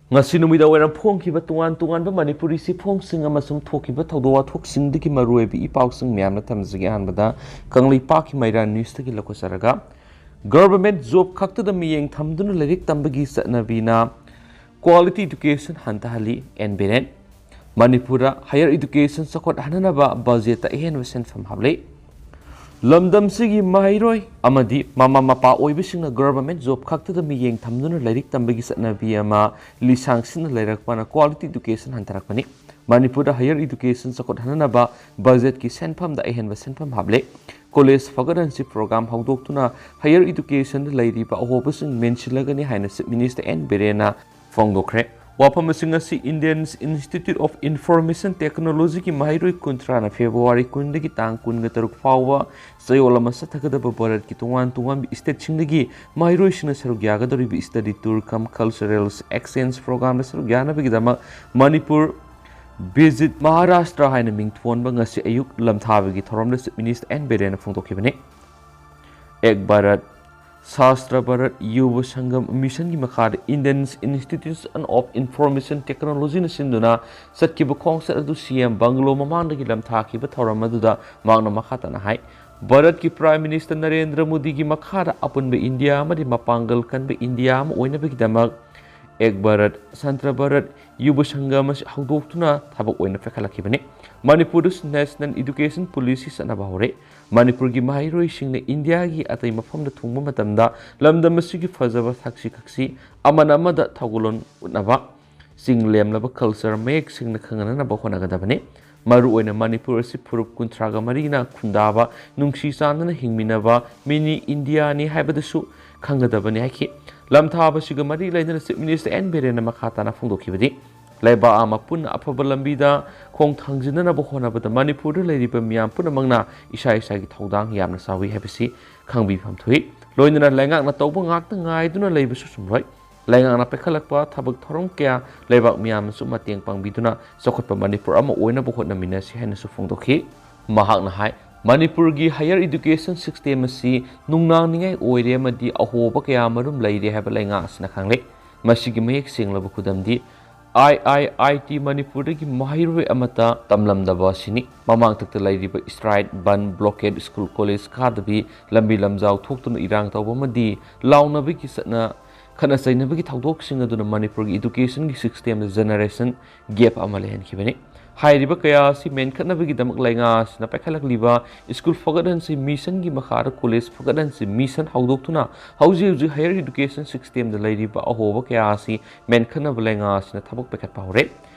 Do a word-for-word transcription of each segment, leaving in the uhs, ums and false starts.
ꯉꯁꯤ ꯅꯨꯃꯤꯗꯥꯡ ꯋꯥꯏꯔꯝ ꯐꯣꯡꯈꯤꯕ ꯇꯣꯉꯥꯟ ꯇꯣꯉꯥꯟꯕ ꯃꯅꯤꯄꯨꯔꯤ ꯆꯦꯐꯣꯡꯁꯤꯡ ꯑꯃꯁꯨꯡ ꯊꯣꯛꯈꯤꯕ ꯊꯧꯗꯣꯛ ꯋꯥꯊꯣꯛꯁꯤꯡꯗꯒꯤ ꯃꯔꯨꯑꯣꯏꯕ ꯏ ꯄꯥꯎꯁꯤꯡ ꯃꯌꯥꯝꯅ ꯊꯝꯖꯒꯦ꯫ ꯑꯍꯥꯟꯕꯗ ꯀꯪꯂꯩꯄꯥꯛꯀꯤ ꯃꯩꯔꯥ ꯅ꯭ꯌꯨꯁꯇꯒꯤ ꯂꯧꯈꯠꯆꯔꯒ, ꯒꯚꯔꯟꯃꯦꯟꯠ ꯖꯣꯕ ꯈꯛꯇꯗ ꯃꯤꯠꯌꯦꯡ ꯊꯝꯗꯨꯅ ꯂꯥꯏꯔꯤꯛ ꯇꯝꯕꯒꯤ ꯆꯠꯅꯕꯤꯅ ꯀ꯭ꯋꯥꯂꯤꯇꯤ ꯏꯗꯨꯀꯦꯁꯟ ꯍꯟꯊꯍꯜꯂꯤ, ꯑꯦꯟ ꯕꯤꯔꯦꯟ꯫ ꯃꯅꯤꯄꯨꯔꯗ ꯍꯥꯌꯔ ꯏꯗꯨꯀꯦꯁꯟ ꯆꯥꯎꯈꯠꯍꯟꯅꯅꯕ ꯕꯖꯦꯠꯇ ꯑꯍꯦꯟꯕ ꯁꯦꯟꯐꯝ ꯍꯥꯞꯂꯤ꯫ ꯂꯝꯗꯝꯁꯤꯒꯤ ꯃꯍꯩꯔꯣꯏ ꯑꯃꯗꯤ ꯃꯃꯥ ꯃꯄꯥ ꯑꯣꯏꯕꯁꯤꯡꯅ ꯒꯚꯔꯟꯃꯦꯟꯠ ꯖꯣꯕ ꯈꯛꯇꯗ ꯃꯤꯠꯌꯦꯡ ꯊꯝꯗꯨꯅ ꯂꯥꯏꯔꯤꯛ ꯇꯝꯕꯒꯤ ꯆꯠꯅꯕꯤ ꯑꯃ ꯂꯤꯁꯥꯡ ꯁꯤꯠꯅ ꯂꯩꯔꯛꯄꯅ ꯀ꯭ꯋꯥꯂꯤꯇꯤ ꯏꯗꯨꯀꯦꯁꯟ ꯍꯟꯊꯔꯛꯄꯅꯤ꯫ ꯃꯅꯤꯄꯨꯔꯗ ꯍꯥꯌꯔ ꯏꯗꯨꯀꯦꯁꯟ ꯆꯥꯎꯈꯠꯍꯟꯅꯅꯕ ꯕꯖꯦꯠꯀꯤ ꯁꯦꯟꯐꯝꯗ ꯑꯍꯦꯟꯕ ꯁꯦꯟꯐꯝ ꯍꯥꯞꯂꯦ꯫ ꯀꯣꯂꯦꯖ ꯐꯒꯠꯍꯟꯁꯤ ꯄ꯭ꯔꯣꯒ꯭ꯔꯥꯝ ꯍꯧꯗꯣꯛꯇꯨꯅ ꯍꯥꯌꯔ ꯏꯗꯨꯀꯦꯁꯟꯗ ꯂꯩꯔꯤꯕ ꯑꯍꯣꯕꯁꯤꯡ ꯃꯦꯟꯁꯤꯜꯂꯒꯅꯤ ꯍꯥꯏꯅ ꯆꯤꯐ ꯃꯤꯅꯤꯁꯇꯔ ꯑꯦꯟ ꯕꯤꯔꯦꯟꯅ ꯐꯣꯡꯗꯣꯛꯈ꯭ꯔꯦ꯫ ꯋꯥꯐꯝꯁꯤꯡ ꯑꯁꯤ ꯏꯟꯗꯤꯌꯟ ꯏꯟꯁꯇꯤꯇ꯭ꯌꯨꯠ ꯑꯣꯐ ꯏꯟꯐꯣꯔꯃꯦꯁꯟ ꯇꯦꯛꯅꯣꯂꯣꯖꯤꯒꯤ ꯃꯍꯩꯔꯣꯏ ꯀꯨꯟꯊ꯭ꯔꯥꯅ ꯐꯦꯕ꯭ꯔꯨꯋꯥꯔꯤ ꯀꯨꯟꯗꯒꯤ ꯇꯥꯡ ꯀꯨꯟꯒ ꯇꯔꯨꯛ ꯐꯥꯎꯕ ꯆꯌꯣꯜ ꯑꯃ ꯆꯠꯊꯒꯗꯕ ꯚꯥꯔꯠꯀꯤ ꯇꯣꯉꯥꯟ ꯇꯣꯉꯥꯟꯕ ꯁ꯭ꯇꯦꯠꯁꯤꯡꯗꯒꯤ ꯃꯍꯩꯔꯣꯏꯁꯤꯡꯅ ꯁꯔꯨꯛ ꯌꯥꯒꯗꯧꯔꯤꯕ ꯁ꯭ꯇꯗꯤ ꯇꯨꯔ ꯀꯝ ꯀꯜꯆꯔꯦꯜ ꯑꯦꯛꯁꯆꯦꯟꯖ ꯄ꯭ꯔꯣꯒ꯭ꯔꯥꯝꯗ ꯁꯔꯨꯛ ꯌꯥꯅꯕꯒꯤꯗꯃꯛ ꯃꯅꯤꯄꯨꯔ ꯚꯤꯖꯤꯠ ꯃꯍꯥꯔꯥꯁꯇ꯭ꯔ ꯍꯥꯏꯅ ꯃꯤꯡꯊꯣꯟꯕ ꯉꯁꯤ ꯑꯌꯨꯛ ꯂꯝꯊꯥꯕꯒꯤ ꯊꯧꯔꯝꯗ ꯆꯤꯐ ꯃꯤꯅꯤꯁꯇꯔ ꯑꯦꯟ ꯕꯤꯔꯦꯟꯅ ꯐꯣꯡꯗꯣꯛꯈꯤꯕꯅꯤ꯫ ꯑꯦꯛ ꯚꯥꯔꯠ, ꯁꯥꯁꯇ꯭ꯔ ꯚꯥꯔꯠ, ꯌꯨꯕ ꯁꯪꯒꯝ ꯃꯤꯁꯟꯒꯤ ꯃꯈꯥꯗ ꯏꯟꯗꯤꯌꯟ ꯏꯟꯁꯇꯤꯇ꯭ꯌꯨꯠ ꯑꯣꯐ ꯏꯟꯐꯣꯔꯃꯦꯁꯟ ꯇꯦꯛꯅꯣꯂꯣꯖꯤꯅ ꯁꯤꯟꯗꯨꯅ ꯆꯠꯈꯤꯕ ꯈꯣꯡꯆꯠ ꯑꯗꯨ ꯁꯤ ꯑꯦꯝ ꯕꯪꯒꯂꯣ ꯃꯃꯥꯡꯗꯒꯤ ꯂꯝꯊꯥꯈꯤꯕ ꯊꯧꯔꯝ ꯑꯗꯨꯗ ꯃꯍꯥꯛꯅ ꯃꯈꯥ ꯇꯥꯅ ꯍꯥꯏ, ꯚꯥꯔꯠꯀꯤ ꯄ꯭ꯔꯥꯏꯝ ꯃꯤꯅꯤꯁꯇꯔ ꯅꯔꯦꯟꯗ꯭ꯔ ꯃꯣꯗꯤꯒꯤ ꯃꯈꯥꯗ ꯑꯄꯨꯟꯕ ꯏꯟꯗꯤꯌꯥ ꯑꯃꯗꯤ ꯃꯄꯥꯡꯒꯜ ꯀꯟꯕ ꯏꯟꯗꯤꯌꯥ ꯑꯃ ꯑꯣꯏꯅꯕꯒꯤꯗꯃꯛ ꯑꯦꯛ ꯚꯥꯔꯠ, ꯁꯥꯁꯇ꯭ꯔ ꯚꯥꯔꯠ, ꯌꯨꯕ ꯁꯪꯒꯝ ꯑꯁꯤ ꯍꯧꯗꯣꯛꯇꯨꯅ ꯊꯕꯛ ꯑꯣꯏꯅ ꯄꯥꯏꯈꯠꯂꯛꯈꯤꯕꯅꯤ꯫ ꯃꯅꯤꯄꯨꯔꯗꯁꯨ ꯅꯦꯁꯅꯦꯜ ꯏꯗꯨꯀꯦꯁꯟ ꯄꯣꯂꯤꯁꯤ ꯆꯠꯅꯕ ꯍꯧꯔꯦ꯫ ꯃꯅꯤꯄꯨꯔꯒꯤ ꯃꯍꯩꯔꯣꯏꯁꯤꯡꯅ ꯏꯟꯗꯤꯌꯥꯒꯤ ꯑꯇꯩ ꯃꯐꯝꯗ ꯊꯨꯡꯕ ꯃꯇꯝꯗ ꯂꯝꯗꯝ ꯑꯁꯤꯒꯤ ꯐꯖꯕ ꯊꯛꯁꯤ ꯈꯥꯁꯤ, ꯑꯃꯅ ꯑꯃꯗ ꯊꯧꯒꯜꯂꯣꯟ ꯎꯠꯅꯕ, ꯆꯤꯡ ꯂꯦꯝꯂꯕ ꯀꯜꯆꯔ ꯃꯌꯦꯛ ꯁꯦꯡꯅ ꯈꯪꯍꯟꯅꯕ ꯍꯣꯠꯅꯒꯗꯕꯅꯤ꯫ ꯃꯔꯨꯑꯣꯏꯅ ꯃꯅꯤꯄꯨꯔ ꯑꯁꯤ ꯐꯨꯔꯨꯞ ꯀꯨꯟꯊ꯭ꯔꯥꯒ ꯃꯔꯤꯅ ꯈꯨꯟꯗꯥꯕ, ꯅꯨꯡꯁꯤ ꯆꯥꯟꯅꯅ ꯍꯤꯡꯃꯤꯟꯅꯕ ꯃꯤꯅꯤ ꯏꯟꯗꯤꯌꯥꯅꯤ ꯍꯥꯏꯕꯗꯨꯁꯨ ꯈꯪꯒꯗꯕꯅꯤ ꯍꯥꯏꯈꯤ꯫ ꯂꯝꯊꯥꯕꯁꯤꯒ ꯃꯔꯤ ꯂꯩꯅꯅ ꯆꯤꯐ ꯃꯤꯅꯤꯁꯇꯔ ꯑꯦꯟ ꯕꯤꯔꯦꯟꯅ ꯃꯈꯥ ꯇꯥꯅ ꯐꯣꯡꯗꯣꯛꯈꯤꯕꯗꯤ, ꯂꯩꯕꯥꯛ ꯑꯃ ꯄꯨꯟꯅ ꯑꯐꯕ ꯂꯝꯕꯤꯗ ꯈꯣꯡ ꯊꯥꯡꯖꯤꯟꯅꯅꯕ ꯍꯣꯠꯅꯕꯗ ꯃꯅꯤꯄꯨꯔꯗ ꯂꯩꯔꯤꯕ ꯃꯤꯌꯥꯝ ꯄꯨꯝꯅꯃꯛꯅ ꯏꯁꯥ ꯏꯁꯥꯒꯤ ꯊꯧꯗꯥꯡ ꯌꯥꯝꯅ ꯆꯥꯎꯏ ꯍꯥꯏꯕꯁꯤ ꯈꯪꯕꯤꯐꯝ ꯊꯣꯛꯏ꯫ ꯂꯣꯏꯅꯅ ꯂꯩꯉꯥꯛꯅ ꯇꯧꯕ ꯉꯥꯛꯇ ꯉꯥꯏꯗꯨꯅ ꯂꯩꯕꯁꯨ ꯆꯨꯝꯂꯣꯏ꯫ ꯂꯩꯉꯥꯛꯅ ꯄꯥꯏꯈꯠꯂꯛꯄ ꯊꯕꯛ ꯊꯧꯔꯝ ꯀꯌꯥ ꯂꯩꯕꯥꯛ ꯃꯤꯌꯥꯝꯅꯁꯨ ꯃꯇꯦꯡ ꯄꯥꯡꯕꯤꯗꯨꯅ ꯆꯥꯎꯈꯠꯄ ꯃꯅꯤꯄꯨꯔ ꯑꯃ ꯑꯣꯏꯅꯕ ꯍꯣꯠꯅꯃꯤꯟꯅꯁꯤ ꯍꯥꯏꯅꯁꯨ ꯐꯣꯡꯗꯣꯛꯈꯤ꯫ ꯃꯍꯥꯛꯅ ꯍꯥꯏ, ꯃꯅꯤꯄꯨꯔꯒꯤ ꯍꯥꯌꯔ ꯏꯗꯨꯀꯦꯁꯟ ꯁꯤꯁꯇꯦꯝ ꯑꯁꯤ ꯅꯨꯡꯅꯥꯡꯅꯤꯡꯉꯥꯏ ꯑꯣꯏꯔꯦ ꯑꯃꯗꯤ ꯑꯍꯣꯕ ꯀꯌꯥ ꯃꯔꯨꯝ ꯂꯩꯔꯦ ꯍꯥꯏꯕ ꯂꯩꯉꯥꯛ ꯑꯁꯤꯅ ꯈꯪꯂꯦ꯫ ꯃꯁꯤꯒꯤ ꯃꯌꯦꯛ ꯁꯦꯡꯂꯕ ꯈꯨꯗꯝꯗꯤ ꯑꯥꯏ ꯑꯥꯏ ꯑꯥꯏ ꯇꯤ ꯃꯅꯤꯄꯨꯔꯗꯒꯤ ꯃꯍꯩꯔꯣꯏ ꯑꯃꯠꯇ ꯇꯝꯂꯝꯗꯕ ꯑꯁꯤꯅꯤ꯫ ꯃꯃꯥꯡꯊꯛꯇ ꯂꯩꯔꯤꯕ strike, ꯕꯟ, blockade, school, college ꯀꯥꯗꯕꯤ, ꯂꯝꯕꯤ ꯂꯝꯖꯥꯎ ꯊꯣꯛꯇꯨꯅ ꯏꯔꯥꯡ ꯇꯧꯕ ꯑꯃꯗꯤ ꯂꯥꯎꯅꯕꯒꯤ ꯆꯠꯅ ꯈꯠꯅ ꯆꯩꯅꯕꯒꯤ ꯊꯧꯗꯣꯛꯁꯤꯡ ꯑꯗꯨꯅ ꯃꯅꯤꯄꯨꯔꯒꯤ educationꯒꯤ systemꯗ generation gap ꯑꯃ ꯂꯩꯍꯟꯈꯤꯕꯅꯤ꯫ ꯍꯥꯏꯔꯤꯕ ꯀꯌꯥ ꯑꯁꯤ ꯃꯦꯟꯈꯠꯅꯕꯒꯤꯗꯃꯛ ꯂꯩꯉꯥꯛ ꯑꯁꯤꯅ ꯄꯥꯏꯈꯠꯂꯛꯂꯤꯕ school ꯐꯒꯠꯍꯟꯁꯤ missionꯒꯤ ꯃꯈꯥꯗ college ꯐꯒꯠꯍꯟꯁꯤ mission ꯍꯧꯗꯣꯛꯇꯨꯅ ꯍꯧꯖꯤꯛ ꯍꯧꯖꯤꯛ higher education systemꯗ ꯂꯩꯔꯤꯕ ꯑꯍꯣꯕ ꯀꯌꯥ ꯑꯁꯤ ꯃꯦꯟꯈꯠꯅꯕ ꯂꯩꯉꯥꯛ ꯑꯁꯤꯅ ꯊꯕꯛ ꯄꯥꯏꯈꯠꯄ ꯍꯧꯔꯦ꯫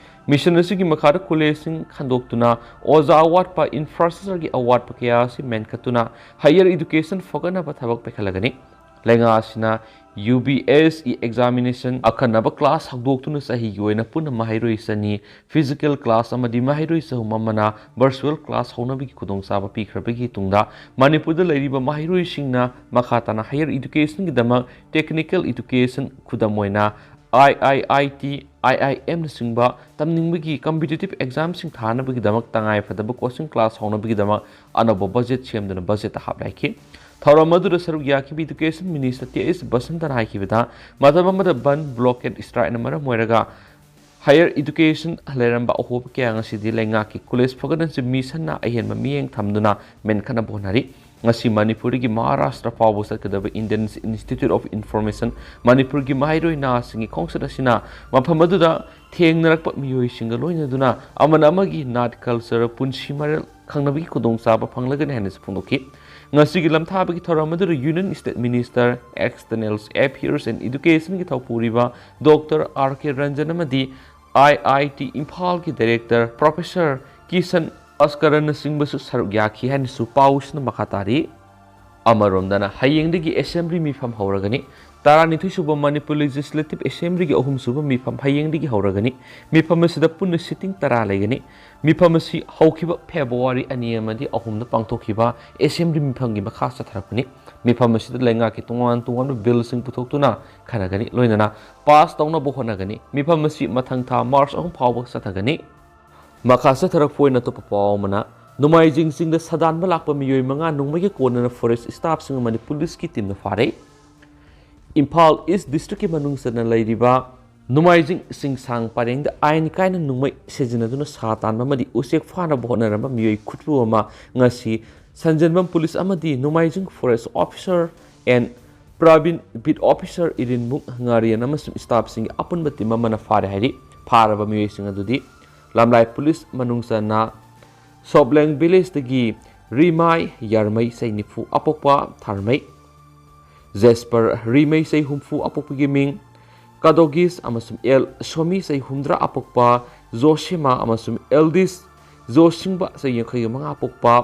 Mission ꯑꯁꯤꯒꯤ ꯃꯈꯥꯗ collegeꯁꯤꯡ ꯈꯟꯗꯣꯛꯇꯨꯅ ꯑꯣꯖꯥ ꯑꯋꯥꯠꯄ, infrastructureꯒꯤ ꯑꯋꯥꯠꯄ ꯀꯌꯥ ꯑꯁꯤ ꯃꯦꯟꯈꯠꯇꯨꯅ higher education ꯐꯒꯠꯅꯕ ꯊꯕꯛ ꯄꯥꯏꯈꯠꯂꯒꯅꯤ꯫ ꯂꯩꯉꯥꯛ ꯑꯁꯤꯅ UBSE examination ꯑꯈꯟꯅꯕ class ꯍꯧꯗꯣꯛꯇꯨꯅ ꯆꯍꯤꯒꯤ ꯑꯣꯏꯅ ꯄꯨꯟꯅ ꯃꯍꯩꯔꯣꯏ ꯆꯅꯤ physical class ꯑꯃꯗꯤ ꯃꯍꯩꯔꯣꯏ ꯆꯍꯨꯝ ꯑꯃꯅ virtual class ꯍꯧꯅꯕꯒꯤ ꯈꯨꯗꯣꯡꯆꯥꯕ ꯄꯤꯈ꯭ꯔꯕꯒꯤ ꯇꯨꯡꯗ ꯃꯅꯤꯄꯨꯔꯗ ꯂꯩꯔꯤꯕ ꯃꯍꯩꯔꯣꯏꯁꯤꯡꯅ ꯃꯈꯥ ꯇꯥꯅ higher educationꯒꯤꯗꯃꯛ technical education, ꯈꯨꯗꯝ ꯑꯣꯏꯅ IIIT, IIMꯅꯆꯤꯡꯕ ꯇꯝꯅꯤꯡꯕꯒꯤ competitive examꯁꯤꯡ ꯊꯥꯅꯕꯒꯤꯗꯃꯛ ꯇꯉꯥꯏ ꯐꯗꯕ coaching class ꯍꯧꯅꯕꯒꯤꯗꯃꯛ ꯑꯅꯧꯕ budget ꯁꯦꯝꯗꯨꯅ budgetꯇ ꯍꯥꯞꯅꯈꯤ꯫ ꯊꯧꯔꯝ ꯑꯗꯨꯗ ꯁꯔꯨꯛ ꯌꯥꯈꯤꯕ education minister ꯇꯤ ꯑꯩꯆ ꯕꯁꯟꯇꯅ ꯍꯥꯏꯈꯤꯕꯗ, ꯃꯇꯝ ꯑꯃꯗ ꯕꯟ, blockade, strikeꯅ ꯃꯔꯝ ꯑꯣꯏꯔꯒ higher education ꯂꯩꯔꯝꯕ ꯑꯍꯣꯕ ꯀꯌꯥ ꯉꯁꯤꯗꯤ ꯂꯩꯉꯥꯛꯀꯤ college ꯐꯒꯠꯍꯟꯁꯤ missionꯅ ꯑꯍꯦꯟꯕ ꯃꯤꯠꯌꯦꯡ ꯊꯝꯗꯨꯅ ꯃꯦꯟꯈꯠꯅꯕ ꯍꯣꯠꯅꯔꯤ꯫ ꯉꯁꯤ ꯃꯅꯤꯄꯨꯔꯗꯒꯤ ꯃꯍꯥꯔꯥꯁꯇ꯭ꯔ ꯐꯥꯎꯕ ꯆꯠꯀꯗꯕ Indian Institute of Information ꯃꯅꯤꯄꯨꯔꯒꯤ ꯃꯍꯩꯔꯣꯏ ꯅꯍꯥꯁꯤꯡꯒꯤ ꯈꯣꯡꯆꯠ ꯑꯁꯤꯅ ꯃꯐꯝ ꯑꯗꯨꯗ ꯊꯦꯡꯅꯔꯛꯄ ꯃꯤꯑꯣꯏꯁꯤꯡꯒ ꯂꯣꯏꯅꯗꯨꯅ ꯑꯃꯅ ꯑꯃꯒꯤ ꯅꯥꯠ, culture, ꯄꯨꯟꯁꯤ ꯃꯔꯦꯜ ꯈꯪꯅꯕꯒꯤ ꯈꯨꯗꯣꯡꯆꯥꯕ ꯐꯪꯂꯒꯅꯤ ꯍꯥꯏꯅꯁꯨ ꯐꯣꯡꯗꯣꯛꯈꯤ꯫ ꯉꯁꯤꯒꯤ ꯂꯝꯊꯥꯕꯒꯤ ꯊꯧꯔꯝ ꯑꯗꯨꯗ Union State Minister, External Affairs and Educationꯒꯤ ꯊꯧꯄꯨꯔꯤꯕ ꯗꯣꯛꯇꯔ ꯑꯥꯔ ꯀꯦ ꯔꯟꯖꯟ ꯑꯃꯗꯤ IIT ꯏꯝꯐꯥꯜꯒꯤ director professor ꯀꯤꯁꯟ ꯑꯁꯀꯔꯅꯆꯤꯡꯕꯁꯨ ꯁꯔꯨꯛ ꯌꯥꯈꯤ ꯍꯥꯏꯅꯁꯨ ꯄꯥꯎꯁꯤꯅ ꯃꯈꯥ ꯇꯥꯔꯤ꯫ ꯑꯃꯔꯣꯝꯗꯅ ꯍꯌꯦꯡꯗꯒꯤ assembly ꯃꯤꯐꯝ ꯍꯧꯔꯒꯅꯤ꯫ ꯇꯔꯥꯅꯤꯊꯣꯏ ꯁꯨꯕ ꯃꯅꯤꯄꯨꯔ Legislative Assemblyꯒꯤ ꯑꯍꯨꯝꯁꯨꯕ ꯃꯤꯐꯝ ꯍꯌꯦꯡꯗꯒꯤ ꯍꯧꯔꯒꯅꯤ꯫ ꯃꯤꯐꯝ ꯑꯁꯤꯗ ꯄꯨꯟꯅ sitting ꯇꯔꯥ ꯂꯩꯒꯅꯤ꯫ ꯃꯤꯐꯝ ꯑꯁꯤ ꯍꯧꯈꯤꯕ February ꯑꯅꯤ ꯑꯃꯗꯤ ꯑꯍꯨꯝꯗ ꯄꯥꯡꯊꯣꯛꯈꯤꯕ assembly ꯃꯤꯐꯝꯒꯤ ꯃꯈꯥ ꯆꯠꯊꯔꯛꯄꯅꯤ꯫ ꯃꯤꯐꯝ ꯑꯁꯤꯗ ꯂꯩꯉꯥꯛꯀꯤ ꯇꯣꯉꯥꯟ ꯇꯣꯉꯥꯟꯕ billꯁꯤꯡ ꯄꯨꯊꯣꯛꯇꯨꯅ ꯈꯟꯅꯒꯅꯤ, ꯂꯣꯏꯅꯅ pass ꯇꯧꯅꯕ ꯍꯣꯠꯅꯒꯅꯤ꯫ ꯃꯤꯐꯝ ꯑꯁꯤ ꯃꯊꯪ ꯊꯥ March ꯑꯍꯨꯝ ꯐꯥꯎꯕ ꯆꯠꯊꯒꯅꯤ꯫ ꯃꯈꯥ ꯆꯠꯊꯔꯛꯄ ꯑꯣꯏꯅ ꯑꯇꯣꯞꯄ ꯄꯥꯎ ꯑꯃꯅ, ꯅꯣꯡꯃꯥꯏꯖꯤꯡ ꯆꯤꯡꯗ ꯁꯥꯗꯥꯟꯕ ꯂꯥꯛꯄ ꯃꯤꯑꯣꯏ ꯃꯉꯥ ꯅꯣꯡꯃꯩꯒ ꯀꯣꯟꯅꯅ forest staffꯁꯤꯡ ꯑꯃꯗꯤ policeꯀꯤ teamꯅ ꯐꯥꯔꯦ꯫ ꯏꯝꯐꯥꯜ ꯏꯁ ꯗꯤꯁꯇ꯭ꯔꯤꯛꯀꯤ ꯃꯅꯨꯡ ꯆꯟꯅ ꯂꯩꯔꯤꯕ ꯅꯣꯡꯃꯥꯏꯖꯤꯡ ꯆꯤꯡꯁꯥꯡ ꯄꯔꯦꯡꯗ ꯑꯥꯏꯟ ꯀꯥꯏꯅ ꯅꯣꯡꯃꯩ ꯁꯤꯖꯤꯟꯅꯗꯨꯅ ꯁꯥ ꯇꯥꯟꯕ ꯑꯃꯗꯤ ꯎꯆꯦꯛ ꯐꯥꯅꯕ ꯍꯣꯠꯅꯔꯝꯕ ꯃꯤꯑꯣꯏ ꯈꯨꯠꯄꯨ ꯑꯃ ꯉꯁꯤ ꯁꯟꯖꯦꯟꯕꯝ ꯄꯨꯂꯤꯁ ꯑꯃꯗꯤ Nongmaiching forest officer N Prabin, beat officer ꯏꯔꯤꯟꯃꯨꯛ ꯉꯥꯔꯤꯌꯟ ꯑꯃꯁꯨꯡ ꯁ꯭ꯇꯥꯐꯁꯤꯡꯒꯤ ꯑꯄꯨꯟꯕ ꯇꯤꯝ ꯑꯃꯅ ꯐꯥꯔꯦ ꯍꯥꯏꯔꯤ꯫ ꯐꯥꯔꯕ ꯃꯤꯑꯣꯏꯁꯤꯡ ꯑꯗꯨꯗꯤ ꯂꯝꯂꯥꯏ ꯄꯨꯂꯤꯁ ꯃꯅꯨꯡ ꯆꯟꯅ ꯁꯣꯞꯂꯦꯡ ꯚꯤꯂꯦꯖꯇꯒꯤ ꯔꯤꯃꯥꯏ ꯌꯥꯔꯃꯩ ꯆꯍꯤ ꯅꯤꯐꯨ ꯑꯄꯣꯛꯄ ꯊꯥꯔꯃꯩ, ꯖꯦꯁꯄꯔ ꯔꯤꯃꯩ ꯆꯍꯤ ꯍꯨꯝꯐꯨ ꯑꯄꯣꯛꯄꯒꯤ ꯃꯤꯡ, ꯀꯥꯗꯣꯒꯤꯁ ꯑꯃꯁꯨꯡ ꯑꯦꯜ ꯁꯣꯃꯤ ꯆꯍꯤ ꯍꯨꯝꯗ꯭ꯔꯥ ꯑꯄꯣꯛꯄ ꯖꯣꯁꯤꯃꯥ ꯑꯃꯁꯨꯡ ꯑꯦꯜꯗꯤꯁ ꯖꯣꯁꯤꯡꯕ ꯆꯍꯤ ꯌꯥꯡꯈꯩꯒ ꯃꯉꯥ ꯑꯄꯣꯛꯄ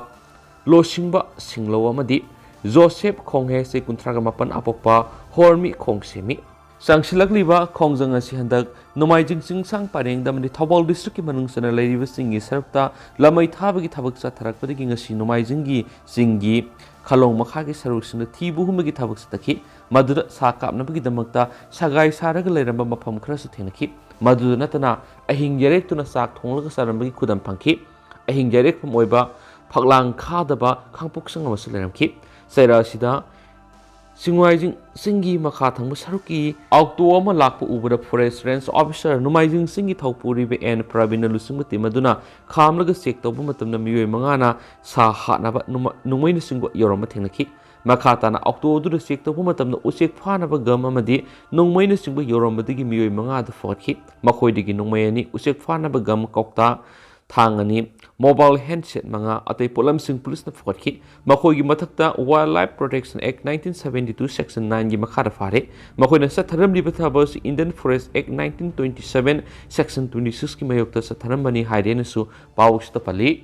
ꯂꯣꯁꯤꯡꯕ ꯁꯤꯡꯂꯧ ꯑꯃꯗꯤ ꯖꯣꯁꯦꯐ ꯈꯣꯡꯍꯦ ꯆꯍꯤ ꯀꯨꯟꯊ꯭ꯔꯥꯒ ꯃꯥꯄꯟ ꯑꯄꯣꯛꯄ ꯍꯣꯔꯃꯤ ꯈꯣꯡꯁꯦꯝꯃꯤ꯫ ꯆꯪꯁꯤꯜꯂꯛꯂꯤꯕ ꯈꯣꯡꯖꯪ ꯑꯁꯤ ꯍꯟꯗꯛ ꯅꯣꯡꯃꯥꯏꯖꯤꯡ ꯆꯤꯡꯁꯥꯡ ꯄꯔꯦꯡꯗ ꯑꯃꯗꯤ ꯊꯧꯕꯥꯜ ꯗꯤꯁꯇ꯭ꯔꯤꯛꯀꯤ ꯃꯅꯨꯡ ꯆꯟꯅ ꯂꯩꯔꯤꯕꯁꯤꯡꯒꯤ ꯁꯔꯨꯛꯇ ꯂꯃꯩ ꯊꯥꯕꯒꯤ ꯊꯕꯛ ꯆꯠꯊꯔꯛꯄꯗꯒꯤ ꯉꯁꯤ ꯅꯣꯡꯃꯥꯏꯖꯤꯡꯒꯤ ꯆꯤꯡꯒꯤ ꯈꯂꯣꯡ ꯃꯈꯥꯒꯤ ꯁꯔꯨꯛꯁꯤꯡꯗ ꯊꯤꯕ ꯍꯨꯝꯕꯒꯤ ꯊꯕꯛ ꯆꯠꯊꯈꯤ꯫ ꯃꯗꯨꯗ ꯁꯥ ꯀꯥꯞꯅꯕꯒꯤꯗꯃꯛꯇ ꯁꯒꯥꯏ ꯁꯥꯔꯒ ꯂꯩꯔꯝꯕ ꯃꯐꯝ ꯈꯔꯁꯨ ꯊꯦꯡꯅꯈꯤ꯫ ꯃꯗꯨꯗ ꯅꯠꯇꯅ ꯑꯍꯤꯡ ꯌꯥꯔꯦꯛꯇꯨꯅ ꯆꯥꯛ ꯊꯣꯡꯂꯒ ꯆꯥꯔꯝꯕꯒꯤ ꯈꯨꯗꯝ ꯐꯪꯈꯤ꯫ ꯑꯍꯤꯡ ꯌꯥꯔꯦꯛꯐꯝ ꯑꯣꯏꯕ ꯐꯛꯂꯥꯡ ꯈꯥꯗꯕ ꯈꯥꯡꯄꯣꯛꯁꯪ ꯑꯃꯁꯨ ꯂꯩꯔꯝꯈꯤ꯫ ꯆꯩꯔꯥ ꯑꯁꯤꯗ ꯆꯤꯡꯃꯥꯏꯖꯤꯡ ꯆꯤꯡꯒꯤ ꯃꯈꯥ ꯊꯪꯕ ꯁꯔꯨꯛꯀꯤ ꯑꯣꯛꯇꯣ ꯑꯃ ꯂꯥꯛꯄ ꯎꯕꯗ ꯐꯣꯔꯦꯁ ꯔꯦꯟꯖ ꯑꯣꯐꯤꯁꯥꯔ ꯅꯣꯡꯃꯥꯏꯖꯤꯡ ꯆꯤꯡꯒꯤ ꯊꯧꯄꯨꯔꯤꯕ ꯑꯦꯟ ꯄ꯭ꯔꯕꯤꯟꯅ ꯂꯨꯆꯤꯡꯕ ꯇꯤꯝ ꯑꯗꯨꯅ ꯈꯥꯝꯂꯒ ꯆꯦꯛ ꯇꯧꯕ ꯃꯇꯝꯗ ꯃꯤꯑꯣꯏ ꯃꯉꯥꯅ ꯁꯥ ꯍꯥꯠꯅꯕ ꯅꯣꯡꯃ-, ꯅꯣꯡꯃꯩꯅꯆꯤꯡꯕ ꯌꯧꯔꯝꯕ ꯊꯦꯡꯅꯈꯤ꯫ ꯃꯈꯥ ꯇꯥꯅ ꯑꯣꯛꯇꯣ ꯑꯗꯨꯗ ꯆꯦꯛ ꯇꯧꯕ ꯃꯇꯝꯗ ꯎꯆꯦꯛ ꯐꯥꯅꯕ ꯒꯝ ꯑꯃꯗꯤ ꯅꯣꯡꯃꯩꯅꯆꯤꯡꯕ ꯌꯧꯔꯝꯕꯗꯒꯤ ꯃꯤꯑꯣꯏ ꯃꯉꯥ ꯑꯗꯨ ꯐꯒꯠꯈꯤ꯫ ꯃꯈꯣꯏꯗꯒꯤ ꯅꯣꯡꯃꯩ ꯑꯅꯤ, ꯎꯆꯦꯛ ꯐꯥꯅꯕ ꯒꯝ, ꯀꯧꯇꯥ, ꯊꯥꯡ ꯑꯅꯤ, ꯃꯣꯕꯥꯏꯜ ꯍꯦꯟꯗꯁꯦꯠ ꯃꯉꯥ, ꯑꯇꯩ ꯄꯣꯠꯂꯝꯁꯤꯡ ꯄꯨꯂꯤꯁꯅ ꯐꯒꯠꯈꯤ꯫ ꯃꯈꯣꯏꯒꯤ ꯃꯊꯛꯇ Wildlife Protection Act nineteen seventy two Section nine ꯒꯤ ꯃꯈꯥꯗ ꯐꯥꯔꯦ꯫ ꯃꯈꯣꯏꯅ ꯆꯠꯊꯔꯝꯂꯤꯕ ꯊꯕꯛ ꯑꯁꯤ Indian Forest Act nineteen twenty seven Section twenty six ꯀꯤ ꯃꯥꯌꯣꯛꯇ ꯆꯠꯊꯔꯝꯕꯅꯤ ꯍꯥꯏꯔꯦꯅꯁꯨ ꯄꯥꯎ ꯑꯁꯤꯗ ꯄꯜꯂꯤ꯫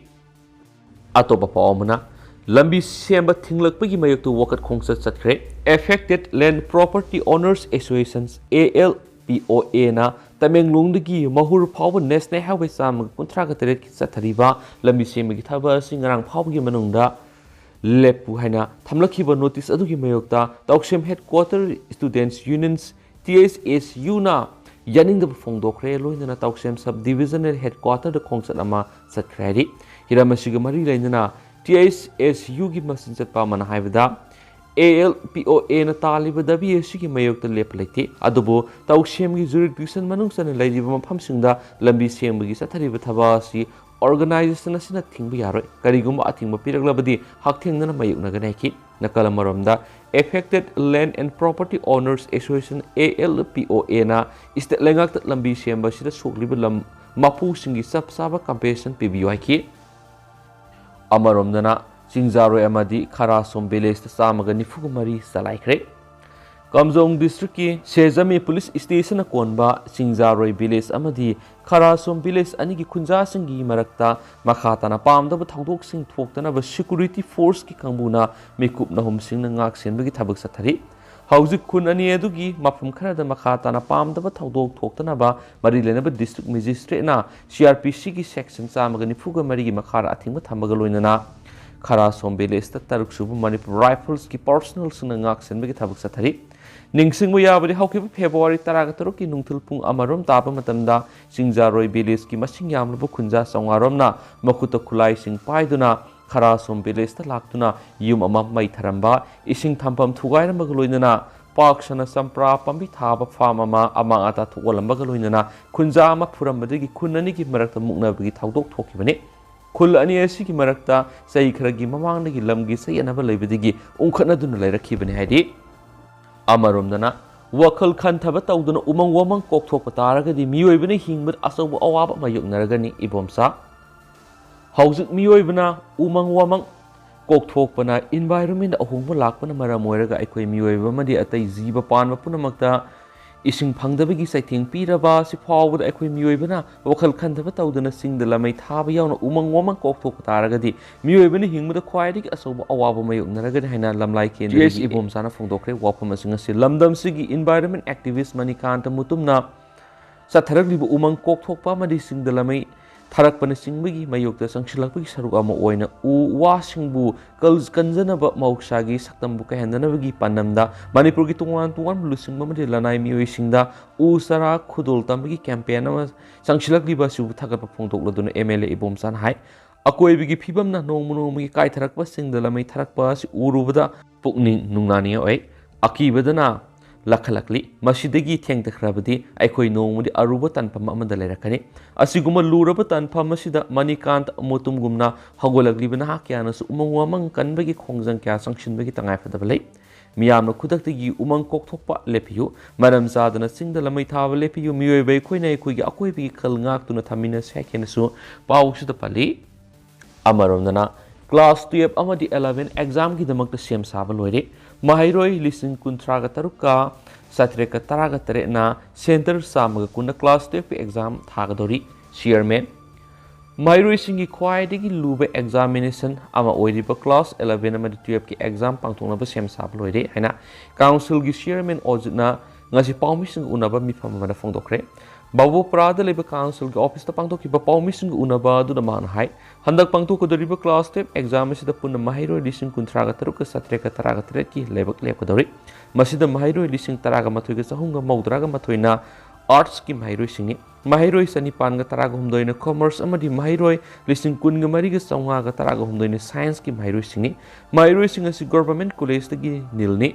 ꯑꯇꯣꯞꯄ ꯄꯥꯎ ꯑꯃꯅ, ꯂꯝꯕꯤ ꯁꯦꯝꯕ ꯊꯤꯡꯂꯛꯄꯒꯤ ꯃꯥꯌꯣꯛꯇ ꯋꯥꯀꯠ ꯈꯣꯡꯆꯠ ꯆꯠꯈ꯭ꯔꯦ꯫ Affected Land Property Owners Associations, A L P O A ꯅ ꯇꯃꯦꯡꯂꯣꯡꯗꯒꯤ ꯃꯍꯨꯔ ꯐꯥꯎꯕ National Highway ꯆꯥꯝꯃꯒ ꯀꯨꯟꯊ꯭ꯔꯥꯒ ꯇꯔꯦꯠꯀꯤ ꯆꯠꯊꯔꯤꯕ ꯂꯝꯕꯤ ꯁꯦꯝꯕꯒꯤ ꯊꯕꯛ ꯑꯁꯤ ꯉꯔꯥꯡ ꯐꯥꯎꯕꯒꯤ ꯃꯅꯨꯡꯗ ꯂꯦꯞꯄꯨ ꯍꯥꯏꯅ ꯊꯝꯂꯛꯈꯤꯕ ꯅꯣꯇꯤꯁ ꯑꯗꯨꯒꯤ ꯃꯥꯌꯣꯛꯇ ꯇꯧꯁꯦꯝ Headquarter Students Unions, T S S U ꯅ ꯌꯥꯅꯤꯡꯗꯕ ꯐꯣꯡꯗꯣꯛꯈ꯭ꯔꯦ꯫ ꯂꯣꯏꯅꯅ ꯇꯧꯁꯦꯝ Sub Divisional Headquarter ꯗ ꯈꯣꯡꯆꯠ ꯑꯃ ꯆꯠꯈ꯭ꯔꯦ ꯍꯥꯏꯔꯤ꯫ ꯍꯤꯔꯝ ꯑꯁꯤꯒ ꯃꯔꯤ ꯂꯩꯅꯅ T S S U ꯒꯤ ꯃꯆꯤꯟ ꯆꯠꯄ ꯑꯃꯅ ꯍꯥꯏꯕꯗ, ꯑꯦ ꯑꯦꯜ ꯄꯤ ꯑꯣ ꯑꯦꯅ ꯇꯥꯜꯂꯤꯕ ꯗꯥꯕꯤ ꯑꯁꯤꯒꯤ ꯃꯥꯌꯣꯛꯇ ꯂꯦꯞꯄ ꯂꯩꯇꯦ꯫ ꯑꯗꯨꯕꯨ ꯇꯧꯁꯦꯝꯒꯤ jurisdiction ꯃꯅꯨꯡ ꯆꯟꯅ ꯂꯩꯔꯤꯕ ꯃꯐꯝꯁꯤꯡꯗ ꯂꯝꯕꯤ ꯁꯦꯝꯕꯒꯤ ꯆꯠꯊꯔꯤꯕ ꯊꯕꯛ ꯑꯁꯤ organization ꯑꯁꯤꯅ ꯊꯤꯡꯕ ꯌꯥꯔꯣꯏ꯫ ꯀꯔꯤꯒꯨꯝꯕ ꯑꯊꯤꯡꯕ ꯄꯤꯔꯛꯂꯕꯗꯤ ꯍꯛꯊꯦꯡꯅꯅ ꯃꯥꯌꯣꯛꯅꯒꯅꯤ ꯍꯥꯏꯈꯤ꯫ ꯅꯥꯀꯜ ꯑꯃꯔꯣꯝꯗ, Affected Land and Property Owners Association, A L P O A, ꯅ state ꯂꯩꯉꯥꯛꯇ ꯂꯝꯕꯤ ꯁꯦꯝꯕ ꯑꯁꯤꯗ ꯁꯣꯛꯂꯤꯕ ꯂꯝ ꯃꯄꯨꯁꯤꯡꯒꯤ ꯆꯞ ꯆꯥꯕ compensation ꯄꯤꯕꯤꯌꯨ ꯍꯥꯏꯈꯤ꯫ ꯑꯃꯔꯣꯝꯗꯅ, ꯆꯤꯡꯖꯥꯔꯣꯏ ꯑꯃꯗꯤ ꯈꯔꯥꯁꯣꯝ villageꯇ ꯆꯥꯝꯃꯒ ꯅꯤꯐꯨꯒ ꯃꯔꯤ ꯆꯂꯥꯏꯈ꯭ꯔꯦ꯫ ꯀꯥꯝꯖꯣꯡ districtꯀꯤ ꯁꯦꯖꯃꯤ police stationꯅ ꯀꯣꯟꯕ ꯆꯤꯡꯖꯥꯔꯣꯏ village ꯑꯃꯗꯤ ꯈꯔꯥꯁꯣꯝ village ꯑꯅꯤꯒꯤ ꯈꯨꯟꯖꯥꯁꯤꯡꯒꯤ ꯃꯔꯛꯇ ꯃꯈꯥ ꯇꯥꯅ ꯄꯥꯝꯗꯕ ꯊꯧꯗꯣꯛꯁꯤꯡ ꯊꯣꯛꯇꯅꯕ security forceꯀꯤ ꯀꯥꯡꯕꯨꯅ ꯃꯤꯀꯨꯞ ꯅꯍꯨꯝꯁꯤꯡꯅ ꯉꯥꯛ ꯁꯦꯟꯕꯒꯤ ꯊꯕꯛ ꯆꯠꯊꯔꯤ꯫ ꯍꯧꯖꯤꯛ ꯈꯨꯟ ꯑꯅꯤ ꯑꯗꯨꯒꯤ ꯃꯐꯝ ꯈꯔꯗ ꯃꯈꯥ ꯇꯥꯅ ꯄꯥꯝꯗꯕ ꯊꯧꯗꯣꯛ ꯊꯣꯛꯇꯅꯕ ꯃꯔꯤ ꯂꯩꯅꯕ district magistrateꯅ C R P Cꯒꯤ section ꯆꯥꯝꯃꯒ ꯅꯤꯐꯨꯒ ꯃꯔꯤꯒꯤ ꯃꯈꯥꯗ ꯑꯊꯤꯡꯕ ꯊꯝꯕꯒ ꯂꯣꯏꯅꯅ ꯈꯔꯥꯁꯣꯝ villageꯇ ꯇꯔꯨꯛ ꯁꯨꯕ Manipur Riflesꯀꯤ personnelꯁꯤꯡꯅ ꯉꯥꯛ ꯁꯦꯟꯕꯒꯤ ꯊꯕꯛ ꯆꯠꯊꯔꯤ꯫ ꯅꯤꯡꯁꯤꯡꯕ ꯌꯥꯕꯗꯤ, ꯍꯧꯈꯤꯕ February ꯇꯔꯥꯒ ꯇꯔꯨꯛꯀꯤ ꯅꯨꯡꯊꯤꯜ ꯄꯨꯡ ꯑꯃꯔꯣꯝ ꯇꯥꯕ ꯃꯇꯝꯗ ꯆꯤꯡꯖꯥꯔꯣꯏ villageꯀꯤ ꯃꯁꯤꯡ ꯌꯥꯝꯂꯕ ꯈꯨꯟꯖꯥ ꯆꯥꯝꯃꯉꯥꯔꯣꯝꯅ ꯃꯈꯨꯠꯇ ꯈꯨꯠꯂꯥꯏꯁꯤꯡ ꯄꯥꯏꯗꯨꯅ ꯈꯔꯥꯁꯣꯝ villageꯇ ꯂꯥꯛꯇꯨꯅ ꯌꯨꯝ ꯑꯃ ꯃꯩ ꯊꯥꯔꯝꯕ, ꯏꯁꯤꯡ ꯊꯝꯐꯝ ꯊꯨꯒꯥꯏꯔꯝꯕꯒ ꯂꯣꯏꯅꯅ ꯄꯥꯛ ꯁꯟꯅ ꯆꯝꯄ꯭ꯔꯥ ꯄꯥꯝꯕꯤ ꯊꯥꯕ farm ꯑꯃ ꯑꯃꯥꯡ ꯑꯇꯥ ꯊꯣꯛꯍꯜꯂꯝꯕꯒ ꯂꯣꯏꯅꯅ ꯈꯨꯟꯖꯥ ꯑꯃ ꯐꯨꯔꯝꯕꯗꯒꯤ ꯈꯨꯟ ꯑꯅꯤꯒꯤ ꯃꯔꯛꯇ ꯃꯨꯛꯅꯕꯒꯤ ꯊꯧꯗꯣꯛ ꯊꯣꯛꯈꯤꯕꯅꯤ꯫ ꯈꯨꯜ ꯑꯅꯤ ꯑꯁꯤꯒꯤ ꯃꯔꯛꯇ ꯆꯍꯤ ꯈꯔꯒꯤ ꯃꯃꯥꯡꯗꯒꯤ ꯂꯝꯒꯤ ꯆꯌꯦꯠꯅꯕ ꯂꯩꯕꯗꯒꯤ ꯎꯪꯈꯠꯅꯗꯨꯅ ꯂꯩꯔꯛꯈꯤꯕꯅꯤ ꯍꯥꯏꯔꯤ꯫ ꯑꯃꯔꯣꯝꯗꯅ, ꯋꯥꯈꯜ ꯈꯟꯊꯕ ꯇꯧꯗꯅ ꯎꯃꯪ ꯋꯥꯃꯪ ꯀꯣꯛꯊꯣꯛꯄ ꯇꯥꯔꯒꯗꯤ ꯃꯤꯑꯣꯏꯕꯅ ꯍꯤꯡꯕꯗ ꯑꯆꯧꯕ ꯑꯋꯥꯕ ꯃꯥꯌꯣꯛꯅꯔꯒꯅꯤ꯫ ꯏꯕꯣꯝꯆꯥ, ꯍꯧꯖꯤꯛ ꯃꯤꯑꯣꯏꯕꯅ ꯎꯃꯪ ꯋꯥꯃꯪ ꯀꯣꯛꯊꯣꯛꯄꯅ environment ꯑꯍꯣꯡꯕ ꯂꯥꯛꯄꯅ ꯃꯔꯝ ꯑꯣꯏꯔꯒ ꯑꯩꯈꯣꯏ ꯃꯤꯑꯣꯏꯕ ꯑꯃꯗꯤ ꯑꯇꯩ ꯖꯤꯕ ꯄꯥꯟꯕ ꯄꯨꯝꯅꯃꯛꯇ ꯏꯁꯤꯡ ꯐꯪꯗꯕꯒꯤ ꯆꯩꯊꯦꯡ ꯄꯤꯔꯕ ꯑꯁꯤ ꯐꯥꯎꯕꯗ ꯑꯩꯈꯣꯏ ꯃꯤꯑꯣꯏꯕꯅ ꯋꯥꯈꯜ ꯈꯟꯊꯕ ꯇꯧꯗꯅ ꯆꯤꯡꯗ ꯂꯝꯃꯩ ꯊꯥꯕ ꯌꯥꯎꯅ ꯎꯃꯪ ꯋꯥꯃꯪ ꯀꯣꯛꯊꯣꯛꯄ ꯇꯥꯔꯒꯗꯤ ꯃꯤꯑꯣꯏꯕꯅ ꯍꯤꯡꯕꯗ ꯈ꯭ꯋꯥꯏꯗꯒꯤ ꯑꯆꯧꯕ ꯑꯋꯥꯕ ꯃꯥꯌꯣꯛꯅꯔꯒꯅꯤ ꯍꯥꯏꯅ ꯂꯝꯂꯥꯏ ꯀꯦꯟꯗ꯭ꯔꯒꯤ ꯏꯕꯣꯝꯆꯥꯅ ꯐꯣꯡꯗꯣꯛꯈ꯭ꯔꯦ꯫ ꯋꯥꯐꯝ ꯑꯁꯤꯡ ꯑꯁꯤ ꯂꯝꯗꯝꯁꯤꯒꯤ environment activist ꯃꯅꯤꯀꯥꯟꯇ ꯃꯨꯇꯨꯝꯅ ꯆꯠꯊꯔꯛꯂꯤꯕ ꯎꯃꯪ ꯀꯣꯛꯊꯣꯛꯄ ꯑꯃꯗꯤ ꯆꯤꯡꯗ ꯂꯝꯃꯩ ꯊꯥꯔꯛꯄꯅꯆꯤꯡꯕꯒꯤ ꯃꯥꯌꯣꯛꯇ ꯆꯪꯁꯤꯜꯂꯛꯄꯒꯤ ꯁꯔꯨꯛ ꯑꯃ ꯑꯣꯏꯅ ꯎ ꯋꯥꯁꯤꯡꯕꯨ ꯀꯜ-, ꯀꯟꯖꯅꯕ ꯃꯍꯧꯁꯥꯒꯤ ꯁꯛꯇꯝꯕꯨ ꯀꯥꯏꯍꯟꯗꯅꯕꯒꯤ ꯄꯥꯟꯗꯝꯗ ꯃꯅꯤꯄꯨꯔꯒꯤ ꯇꯣꯉꯥꯟ ꯇꯣꯉꯥꯟꯕ ꯂꯨꯆꯤꯡꯕ ꯑꯃꯗꯤ ꯂꯅꯥꯏ ꯃꯤꯑꯣꯏꯁꯤꯡꯗ ꯎ ꯆꯥꯔꯥ ꯈꯨꯗꯣꯜ ꯇꯝꯕꯒꯤ campaign ꯑꯃ ꯆꯪꯁꯤꯜꯂꯛꯂꯤꯕ ꯑꯁꯤꯕꯨ ꯊꯥꯒꯠꯄ ꯐꯣꯡꯗꯣꯛꯂꯗꯨꯅ M L A ꯏꯕꯣꯝꯆꯥꯅ ꯍꯥꯏ꯫ ꯑꯀꯣꯏꯕꯒꯤ ꯐꯤꯕꯝꯅ ꯅꯣꯡꯃ ꯅꯣꯡꯃꯒꯤ ꯀꯥꯏꯊꯔꯛꯄꯁꯤꯡꯗ ꯂꯃꯩ ꯊꯥꯔꯛꯄ ꯑꯁꯤ ꯎꯔꯨꯕꯗ ꯄꯨꯛꯅꯤꯡ ꯅꯨꯡꯅꯥꯅꯤꯡꯉꯥꯏ ꯑꯣꯏ꯫ ꯑꯀꯤꯕꯗꯅ ꯂꯥꯈꯠꯂꯛꯂꯤ꯫ ꯃꯁꯤꯗꯒꯤ ꯊꯦꯡꯊꯈ꯭ꯔꯕꯗꯤ ꯑꯩꯈꯣꯏ ꯅꯣꯡꯃꯗꯤ ꯑꯔꯨꯕ ꯇꯥꯟꯐꯝ ꯑꯃꯗ ꯂꯩꯔꯛꯀꯅꯤ꯫ ꯑꯁꯤꯒꯨꯝꯕ ꯂꯨꯔꯕ ꯇꯥꯟꯐꯝ ꯑꯁꯤꯗ ꯃꯅꯤꯀꯥꯟꯇ ꯃꯨꯇꯨꯝꯒꯨꯝꯅ ꯍꯧꯒꯠꯂꯛꯂꯤꯕ ꯅꯍꯥ ꯀꯌꯥꯅꯁꯨ ꯎꯃꯪ ꯋꯥꯃꯪ ꯀꯟꯕꯒꯤ ꯈꯣꯡꯖꯪ ꯀꯌꯥ ꯆꯪꯁꯤꯟꯕꯒꯤ ꯇꯉꯥꯏꯐꯗꯕ ꯂꯩ꯫ ꯃꯤꯌꯥꯝꯅ ꯈꯨꯗꯛꯇꯒꯤ ꯎꯃꯪ ꯀꯣꯛꯊꯣꯛꯄ ꯂꯦꯞꯄꯤꯌꯨ꯫ ꯃꯔꯝ ꯆꯥꯗꯅ ꯆꯤꯡꯗ ꯂꯃꯩ ꯊꯥꯕ ꯂꯦꯞꯄꯤꯌꯨ꯫ ꯃꯤꯑꯣꯏꯕ ꯑꯩꯈꯣꯏꯅ ꯑꯩꯈꯣꯏꯒꯤ ꯑꯀꯣꯏꯕꯒꯤ ꯈꯜ ꯉꯥꯛꯇꯨꯅ ꯊꯝꯃꯤꯟꯅꯁꯤ ꯍꯥꯏꯅꯁꯨ ꯄꯥꯎꯁꯤꯗ ꯄꯜꯂꯤ꯫ ꯑꯃꯔꯣꯝꯗꯅ class twelve ꯑꯃꯗꯤ eleven examꯒꯤꯗꯃꯛꯇ ꯁꯦꯝ ꯁꯥꯕ ꯂꯣꯏꯔꯦ꯫ ꯃꯍꯩꯔꯣꯏ ꯂꯤꯁꯤꯡ ꯀꯨꯟꯊ꯭ꯔꯥꯒ ꯇꯔꯨꯛꯀ ꯆꯥꯇ꯭ꯔꯦꯠꯀ ꯇꯔꯥꯒ ꯇꯔꯦꯠꯅ center ꯆꯥꯝꯃꯒ ꯀꯨꯟꯗ class twelveꯀꯤ exam ꯊꯥꯒꯗꯧꯔꯤ꯫ Chairman, ꯃꯍꯩꯔꯣꯏꯁꯤꯡꯒꯤ ꯈ꯭ꯋꯥꯏꯗꯒꯤ ꯂꯨꯕ examination ꯑꯃ ꯑꯣꯏꯔꯤꯕ class eleven ꯑꯃꯗꯤ twelveꯀꯤ exam ꯄꯥꯡꯊꯣꯛꯅꯕ ꯁꯦꯝ ꯁꯥꯕ ꯂꯣꯏꯔꯦ ꯍꯥꯏꯅ councilꯒꯤ chairman ꯑꯣꯖꯤꯠꯅ ꯉꯁꯤ ꯄꯥꯎꯃꯤꯁꯤꯡꯒ ꯎꯅꯕ ꯃꯤꯐꯝ ꯑꯃꯗ ꯐꯣꯡꯗꯣꯛꯈ꯭ꯔꯦ꯫ ꯕꯥꯕꯨꯄꯨꯔꯥꯗ ꯂꯩꯕ councilꯒꯤ officeꯇ ꯄꯥꯡꯊꯣꯛꯈꯤꯕ ꯄꯥꯎꯃꯤꯁꯤꯡꯒ ꯎꯅꯕ ꯑꯗꯨꯗ ꯃꯍꯥꯛꯅ ꯍꯥꯏ, ꯍꯟꯗꯛ ꯄꯥꯡꯊꯣꯛꯀꯗꯧꯔꯤꯕ class twelve exam ꯑꯁꯤꯗ ꯄꯨꯟꯅ ꯃꯍꯩꯔꯣꯏ ꯂꯤꯁꯤꯡ ꯀꯨꯟꯊ꯭ꯔꯥꯒ ꯇꯔꯨꯛꯀ ꯆꯥꯇ꯭ꯔꯦꯠꯀ ꯇꯔꯥꯒ ꯇꯔꯦꯠꯀꯤ ꯂꯥꯏꯕꯛ ꯂꯦꯞꯀꯗꯧꯔꯤ꯫ ꯃꯁꯤꯗ ꯃꯍꯩꯔꯣꯏ ꯂꯤꯁꯤꯡ ꯇꯔꯥꯒ ꯃꯥꯊꯣꯏꯒ ꯆꯍꯨꯝꯒ ꯃꯧꯗ꯭ꯔꯥꯒ ꯃꯥꯊꯣꯏꯅ artsꯀꯤ ꯃꯍꯩꯔꯣꯏꯁꯤꯡꯅꯤ꯫ ꯃꯍꯩꯔꯣꯏ ꯆꯅꯤꯄꯥꯟꯒ ꯇꯔꯥꯒ ꯍꯨꯝꯗꯣꯏꯅ commerce ꯑꯃꯗꯤ ꯃꯍꯩꯔꯣꯏ ꯂꯤꯁꯤꯡ ꯀꯨꯟꯒ ꯃꯔꯤꯒ ꯆꯥꯝꯃꯉꯥꯒ ꯇꯔꯥꯒ ꯍꯨꯝꯗꯣꯏꯅ scienceꯀꯤ ꯃꯍꯩꯔꯣꯏꯁꯤꯡꯅꯤ꯫ ꯃꯍꯩꯔꯣꯏꯁꯤꯡ ꯑꯁꯤ government collegeꯇꯒꯤ ꯅꯤꯜꯅꯤ꯫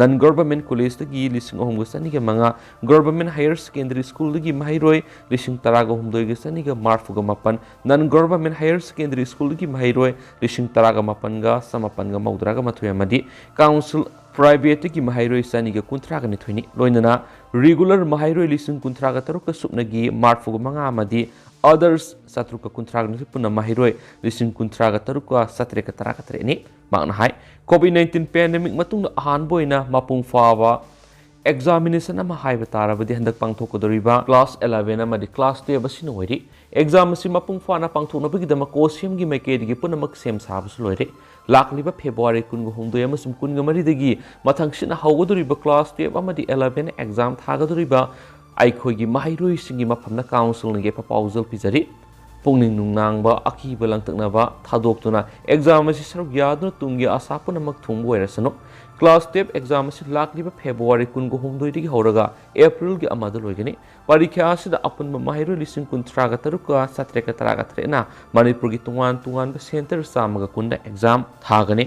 Non government collegeꯇꯒꯤ ꯂꯤꯁꯤꯡ ꯑꯍꯨꯝꯒ ꯆꯅꯤꯒ ꯃꯉꯥ, government higher secondary schoolꯗꯒꯤ ꯃꯍꯩꯔꯣꯏ ꯂꯤꯁꯤꯡ ꯇꯔꯥꯒ ꯍꯨꯝꯗꯣꯏꯒ ꯆꯅꯤꯒ ꯃꯔꯐꯨꯒ ꯃꯥꯄꯟ, non government higher secondary schoolꯗꯒꯤ ꯃꯍꯩꯔꯣꯏ ꯂꯤꯁꯤꯡ ꯇꯔꯥꯒ ꯃꯥꯄꯟꯒ ꯆꯃꯥꯄꯟꯒ ꯃꯧꯗ꯭ꯔꯥꯒ ꯃꯥꯊꯣꯏ ꯑꯃꯗꯤ council privateꯇꯒꯤ ꯃꯍꯩꯔꯣꯏ ꯆꯅꯤꯒ ꯀꯨꯟꯊ꯭ꯔꯥꯒ ꯅꯤꯊꯣꯏꯅꯤ꯫ ꯂꯣꯏꯅꯅ regular ꯃꯍꯩꯔꯣꯏ ꯂꯤꯁꯤꯡ ꯀꯨꯟꯊ꯭ꯔꯥꯒ ꯇꯔꯨꯛꯀ ꯁꯨꯞꯅꯒꯤ ꯃꯔꯐꯨꯒ ꯃꯉꯥ ꯑꯃꯗꯤ others ꯆꯥꯇ꯭ꯔꯨꯛꯀ ꯀꯨꯟꯊ꯭ꯔꯥꯒ ꯅꯤꯊꯣꯏ ꯄꯨꯟꯅ ꯃꯍꯩꯔꯣꯏ ꯂꯤꯁꯤꯡ ꯀꯨꯟꯊ꯭ꯔꯥꯒ ꯇꯔꯨꯛꯀ ꯆꯥꯇ꯭ꯔꯦꯠꯀ ꯇꯔꯥꯒ ꯇꯔꯦꯠꯅꯤ꯫ ꯃꯍꯥꯛꯅ ꯍꯥꯏ, COVID nineteen pandemic ꯃꯇꯨꯡꯗ ꯑꯍꯥꯟꯕ ꯑꯣꯏꯅ ꯃꯄꯨꯡ ꯐꯥꯕ examination ꯑꯃ ꯍꯥꯏꯕ ꯇꯥꯔꯕꯗꯤ ꯍꯟꯗꯛ ꯄꯥꯡꯊꯣꯛꯀꯗꯧꯔꯤꯕ class eleven ꯑꯃꯗꯤ class twelve ꯑꯁꯤꯅ ꯑꯣꯏꯔꯤ꯫ Exam ꯑꯁꯤ ꯃꯄꯨꯡ ꯐꯥꯅ ꯄꯥꯡꯊꯣꯛꯅꯕꯒꯤꯗꯃꯛ COHSEMꯒꯤ ꯃꯥꯏꯀꯩꯗꯒꯤ ꯄꯨꯝꯅꯃꯛ ꯁꯦꯝ ꯁꯥꯕꯁꯨ ꯂꯣꯏꯔꯦ꯫ ꯂꯥꯛꯂꯤꯕ February ꯀꯨꯟꯒ ꯍꯨꯝꯗꯣꯏ ꯑꯃꯁꯨꯡ ꯀꯨꯟꯒ ꯃꯔꯤꯗꯒꯤ ꯃꯊꯪꯁꯤꯠꯅ ꯍꯧꯒꯗꯧꯔꯤꯕ class twelve ꯑꯃꯗꯤ eleven exam ꯊꯥꯒꯗꯧꯔꯤꯕ ꯑꯩꯈꯣꯏꯒꯤ ꯃꯍꯩꯔꯣꯏꯁꯤꯡꯒꯤ ꯃꯐꯝꯗ councilꯅ ꯌꯥꯏꯐ ꯄꯥꯎꯖꯦꯜ ꯄꯤꯖꯔꯤ꯫ ꯄꯨꯛꯅꯤꯡ ꯅꯨꯡꯅꯥꯡꯕ, ꯑꯀꯤꯕ ꯂꯥꯡꯇꯛꯅꯕ ꯊꯥꯗꯣꯛꯇꯨꯅ exam ꯑꯁꯤ ꯁꯔꯨꯛ ꯌꯥꯗꯨꯅ ꯇꯨꯡꯒꯤ ꯑꯥꯁꯥ ꯄꯨꯝꯅꯃꯛ ꯊꯨꯡꯕ ꯑꯣꯏꯔꯁꯅꯨ꯫ Class twelve exam ꯑꯁꯤ ꯂꯥꯛꯂꯤꯕ February ꯀꯨꯟꯒ ꯍꯨꯝꯗꯣꯏꯗꯒꯤ ꯍꯧꯔꯒ Aprilꯒꯤ ꯑꯃꯗ ꯂꯣꯏꯒꯅꯤ꯫ ꯄꯔꯤꯈ꯭ꯌꯥ ꯑꯁꯤꯗ ꯑꯄꯨꯟꯕ ꯃꯍꯩꯔꯣꯏ ꯂꯤꯁꯤꯡ ꯀꯨꯟꯊ꯭ꯔꯥꯒ ꯇꯔꯨꯛꯀ ꯆꯥꯇ꯭ꯔꯦꯠꯀ ꯇꯔꯥꯒ ꯇꯔꯦꯠꯅ ꯃꯅꯤꯄꯨꯔꯒꯤ ꯇꯣꯉꯥꯟ ꯇꯣꯉꯥꯟꯕ center ꯆꯥꯝꯃꯒ ꯀꯨꯟꯗ exam ꯊꯥꯒꯅꯤ꯫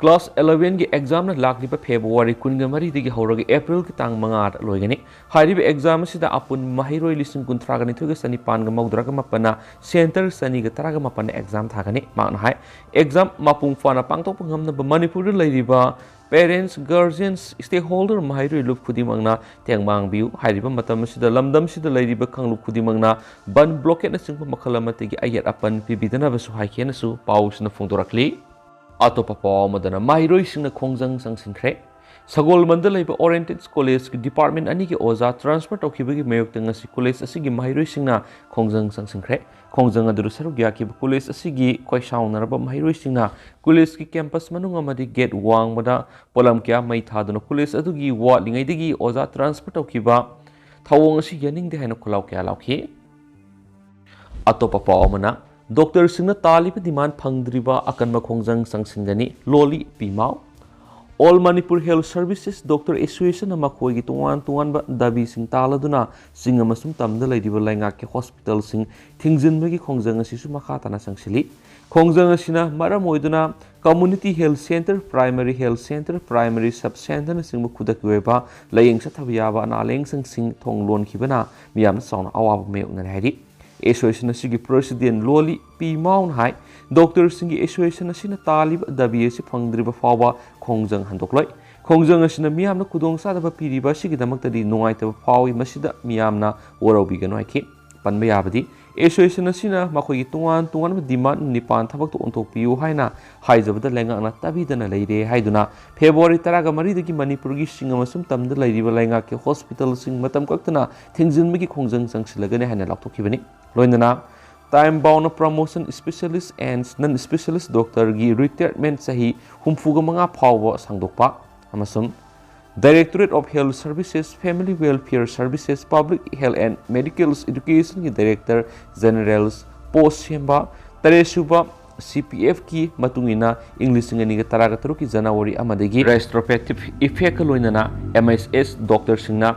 Class elevenꯒꯤ examꯅ ꯂꯥꯛꯂꯤꯕ February ꯀꯨꯟꯒ ꯃꯔꯤꯗꯒꯤ ꯍꯧꯔꯒ Aprilꯒꯤ ꯇꯥꯡ ꯃꯉꯥꯗ ꯂꯣꯏꯒꯅꯤ꯫ ꯍꯥꯏꯔꯤꯕ exam ꯑꯁꯤꯗ ꯑꯄꯨꯟꯕ ꯃꯍꯩꯔꯣꯏ ꯂꯤꯁꯤꯡ ꯀꯨꯟꯊ꯭ꯔꯥꯒ ꯅꯤꯊꯣꯏꯒ ꯆꯅꯤꯄꯥꯟꯒ ꯃꯧꯗ꯭ꯔꯥꯒ ꯃꯥꯄꯟꯅ center ꯆꯅꯤꯒ ꯇꯔꯥꯒ ꯃꯥꯄꯟꯅ exam ꯊꯥꯒꯅꯤ꯫ ꯃꯍꯥꯛꯅ ꯍꯥꯏ, exam ꯃꯄꯨꯡ ꯐꯥꯅ ꯄꯥꯡꯊꯣꯛꯄ ꯉꯝꯅꯕ ꯃꯅꯤꯄꯨꯔꯗ ꯂꯩꯔꯤꯕ parents, guardians, stakeholder ꯃꯍꯩꯔꯣꯏ ꯂꯨꯞ ꯈꯨꯗꯤꯡꯃꯛꯅ ꯇꯦꯡꯕꯥꯡꯕꯤꯌꯨ꯫ ꯍꯥꯏꯔꯤꯕ ꯃꯇꯝ ꯑꯁꯤꯗ ꯂꯝꯗꯝꯁꯤꯗ ꯂꯩꯔꯤꯕ ꯀꯥꯡꯂꯨꯞ ꯈꯨꯗꯤꯡꯃꯛꯅ ꯕꯟ blockade ꯅꯆꯤꯡꯕ ꯃꯈꯜ ꯑꯃꯠꯇꯒꯤ ꯑꯌꯦꯠ ꯑꯄꯟ ꯄꯤꯕꯤꯗꯅꯕꯁꯨ ꯍꯥꯏꯈꯤ ꯍꯥꯏꯅꯁꯨ ꯄꯥꯎꯁꯤꯅ ꯐꯣꯡꯗꯣꯔꯛꯂꯤ꯫ ꯑꯇꯣꯞꯄ ꯄꯥꯎ ꯑꯃꯗꯅ ꯃꯍꯩꯔꯣꯏꯁꯤꯡꯅ ꯈꯣꯡꯖꯪ ꯆꯪꯁꯤꯟꯈ꯭ꯔꯦ꯫ ꯁꯒꯣꯜꯕꯟꯗ ꯂꯩꯕ Oriented Collegeꯀꯤ department ꯑꯅꯤꯒꯤ ꯑꯣꯖꯥ transfer ꯇꯧꯈꯤꯕꯒꯤ ꯃꯥꯌꯣꯛꯇ ꯉꯁꯤ college ꯑꯁꯤꯒꯤ ꯃꯍꯩꯔꯣꯏꯁꯤꯡꯅ ꯈꯣꯡꯖꯪ ꯆꯪꯁꯤꯟꯈ꯭ꯔꯦ꯫ ꯈꯣꯡꯖꯪ ꯑꯗꯨꯗ ꯁꯔꯨꯛ ꯌꯥꯈꯤꯕ college ꯑꯁꯤꯒꯤ ꯈꯣꯏꯁꯥꯎꯅꯔꯕ ꯃꯍꯩꯔꯣꯏꯁꯤꯡꯅ collegeꯀꯤ campus ꯃꯅꯨꯡ ꯑꯃꯗꯤ gate ꯋꯥꯡꯃꯗ ꯄꯣꯠꯂꯝ ꯀꯌꯥ ꯃꯩ ꯊꯥꯗꯨꯅ college ꯑꯗꯨꯒꯤ ꯋꯥꯠꯂꯤꯉꯩꯗꯒꯤ ꯑꯣꯖꯥ transfer ꯇꯧꯈꯤꯕ ꯊꯧꯑꯣꯡ ꯑꯁꯤ ꯌꯥꯅꯤꯡꯗꯦ ꯍꯥꯏꯅ ꯈꯣꯜꯂꯥꯎ ꯀꯌꯥ ꯂꯥꯎꯈꯤ꯫ ꯑꯇꯣꯞꯄ ꯄꯥꯎ ꯑꯃꯅ, doctorꯁꯤꯡꯅ ꯇꯥꯜꯂꯤꯕ demand ꯐꯪꯗ꯭ꯔꯤꯕ ꯑꯀꯟꯕ ꯈꯣꯡꯖꯪ ꯆꯪꯁꯤꯟꯒꯅꯤ, ꯂꯣꯜꯂꯤ ꯄꯤꯃꯥꯎ꯫ All Manipur Health Services Doctor Associationꯅ ꯃꯈꯣꯏꯒꯤ ꯇꯣꯉꯥꯟ ꯇꯣꯉꯥꯟꯕ ꯗꯥꯕꯤꯁꯤꯡ ꯇꯥꯜꯂꯗꯨꯅ ꯆꯤꯡ ꯑꯃꯁꯨꯡ ꯇꯝꯗ ꯂꯩꯔꯤꯕ ꯂꯩꯉꯥꯛꯀꯤ hospitalꯁꯤꯡ ꯊꯤꯡꯖꯤꯟꯕꯒꯤ ꯈꯣꯡꯖꯪ ꯑꯁꯤꯁꯨ ꯃꯈꯥ ꯇꯥꯅ ꯆꯪꯁꯤꯜꯂꯤ꯫ ꯈꯣꯡꯖꯪ ꯑꯁꯤꯅ ꯃꯔꯝ ꯑꯣꯏꯗꯨꯅ community health center, primary health center, primary sub centreꯅꯆꯤꯡꯕ ꯈꯨꯗꯛꯀꯤ ꯑꯣꯏꯕ ꯂꯥꯌꯦꯡ ꯆꯠꯊꯕ ꯌꯥꯕ ꯑꯅꯥ ꯂꯥꯌꯦꯡ ꯁꯪꯁꯤꯡ ꯊꯣꯡ ꯂꯣꯟꯈꯤꯕꯅ ꯃꯤꯌꯥꯝꯅ ꯆꯥꯎꯅ ꯑꯋꯥꯕ ꯃꯥꯌꯣꯛꯅꯔꯦ ꯍꯥꯏꯔꯤ꯫ Association ꯑꯁꯤꯒꯤ president ꯂꯣꯂꯤ ꯄꯤ ꯃꯥꯎꯅ ꯍꯥꯏ, doctorꯁꯤꯡꯒꯤ association ꯑꯁꯤꯅ ꯇꯥꯜꯂꯤꯕ ꯗꯥꯕꯤ ꯑꯁꯤ ꯐꯪꯗ꯭ꯔꯤꯕ ꯐꯥꯎꯕ ꯈꯣꯡꯖꯪ ꯍꯟꯗꯣꯛꯂꯣꯏ꯫ ꯈꯣꯡꯖꯪ ꯑꯁꯤꯅ ꯃꯤꯌꯥꯝꯅ ꯈꯨꯗꯣꯡꯆꯥꯗꯕ ꯄꯤꯔꯤꯕ ꯑꯁꯤꯒꯤꯗꯃꯛꯇꯗꯤ ꯅꯨꯡꯉꯥꯏꯇꯕ ꯐꯥꯎꯏ, ꯃꯁꯤꯗ ꯃꯤꯌꯥꯝꯅ ꯋꯥꯔꯧꯕꯤꯒꯅꯨ ꯍꯥꯏꯈꯤ꯫ ꯄꯟꯕ ꯌꯥꯕꯗꯤ, association ꯑꯁꯤꯅ ꯃꯈꯣꯏꯒꯤ ꯇꯣꯉꯥꯟ ꯇꯣꯉꯥꯟꯕ demand ꯅꯤꯄꯥꯟ ꯊꯕꯛꯇ ꯑꯣꯟꯊꯣꯛꯄꯤꯌꯨ ꯍꯥꯏꯅ ꯍꯥꯏꯖꯕꯗ ꯂꯩꯉꯥꯛꯅ ꯇꯥꯕꯤꯗꯅ ꯂꯩꯔꯦ ꯍꯥꯏꯗꯨꯅ February ꯇꯔꯥꯒ ꯃꯔꯤꯗꯒꯤ ꯃꯅꯤꯄꯨꯔꯒꯤ ꯆꯤꯡ ꯑꯃꯁꯨꯡ ꯇꯝꯗ ꯂꯩꯔꯤꯕ ꯂꯩꯉꯥꯛꯀꯤ hospitalꯁꯤꯡ ꯃꯇꯝ ꯀꯛꯇꯅ ꯊꯤꯡꯖꯤꯟꯕꯒꯤ ꯈꯣꯡꯖꯪ ꯆꯪꯁꯤꯜꯂꯒꯅꯤ ꯍꯥꯏꯅ ꯂꯥꯎꯊꯣꯛꯈꯤꯕꯅꯤ꯫ ꯂꯣꯏꯅꯅ time bound promotion specialist and non specialist doctorꯒꯤ retirement ꯆꯍꯤ ꯍꯨꯝꯐꯨꯒ ꯃꯉꯥ ꯐꯥꯎꯕ ꯁꯥꯡꯗꯣꯛꯄ ꯑꯃꯁꯨꯡ Directorate of Health Services, Family Welfare Services, Public Health and Medical Educationꯒꯤ director general ꯄꯣꯁ ꯁꯦꯝꯕ꯫ ꯇꯔꯦꯠꯁꯨꯕ, ꯁꯤ ꯄꯤ ꯑꯦꯐꯀꯤ ꯃꯇꯨꯡ ꯏꯟꯅ ꯏꯪ ꯂꯤꯁꯤꯡ ꯑꯅꯤꯒ ꯇꯔꯥꯒ ꯇꯔꯨꯛꯀꯤ ꯖꯅꯋꯥꯔꯤ ꯑꯃꯗꯒꯤ retrospective effectꯀ ꯂꯣꯏꯅꯅ M S S doctorꯁꯤꯡꯅ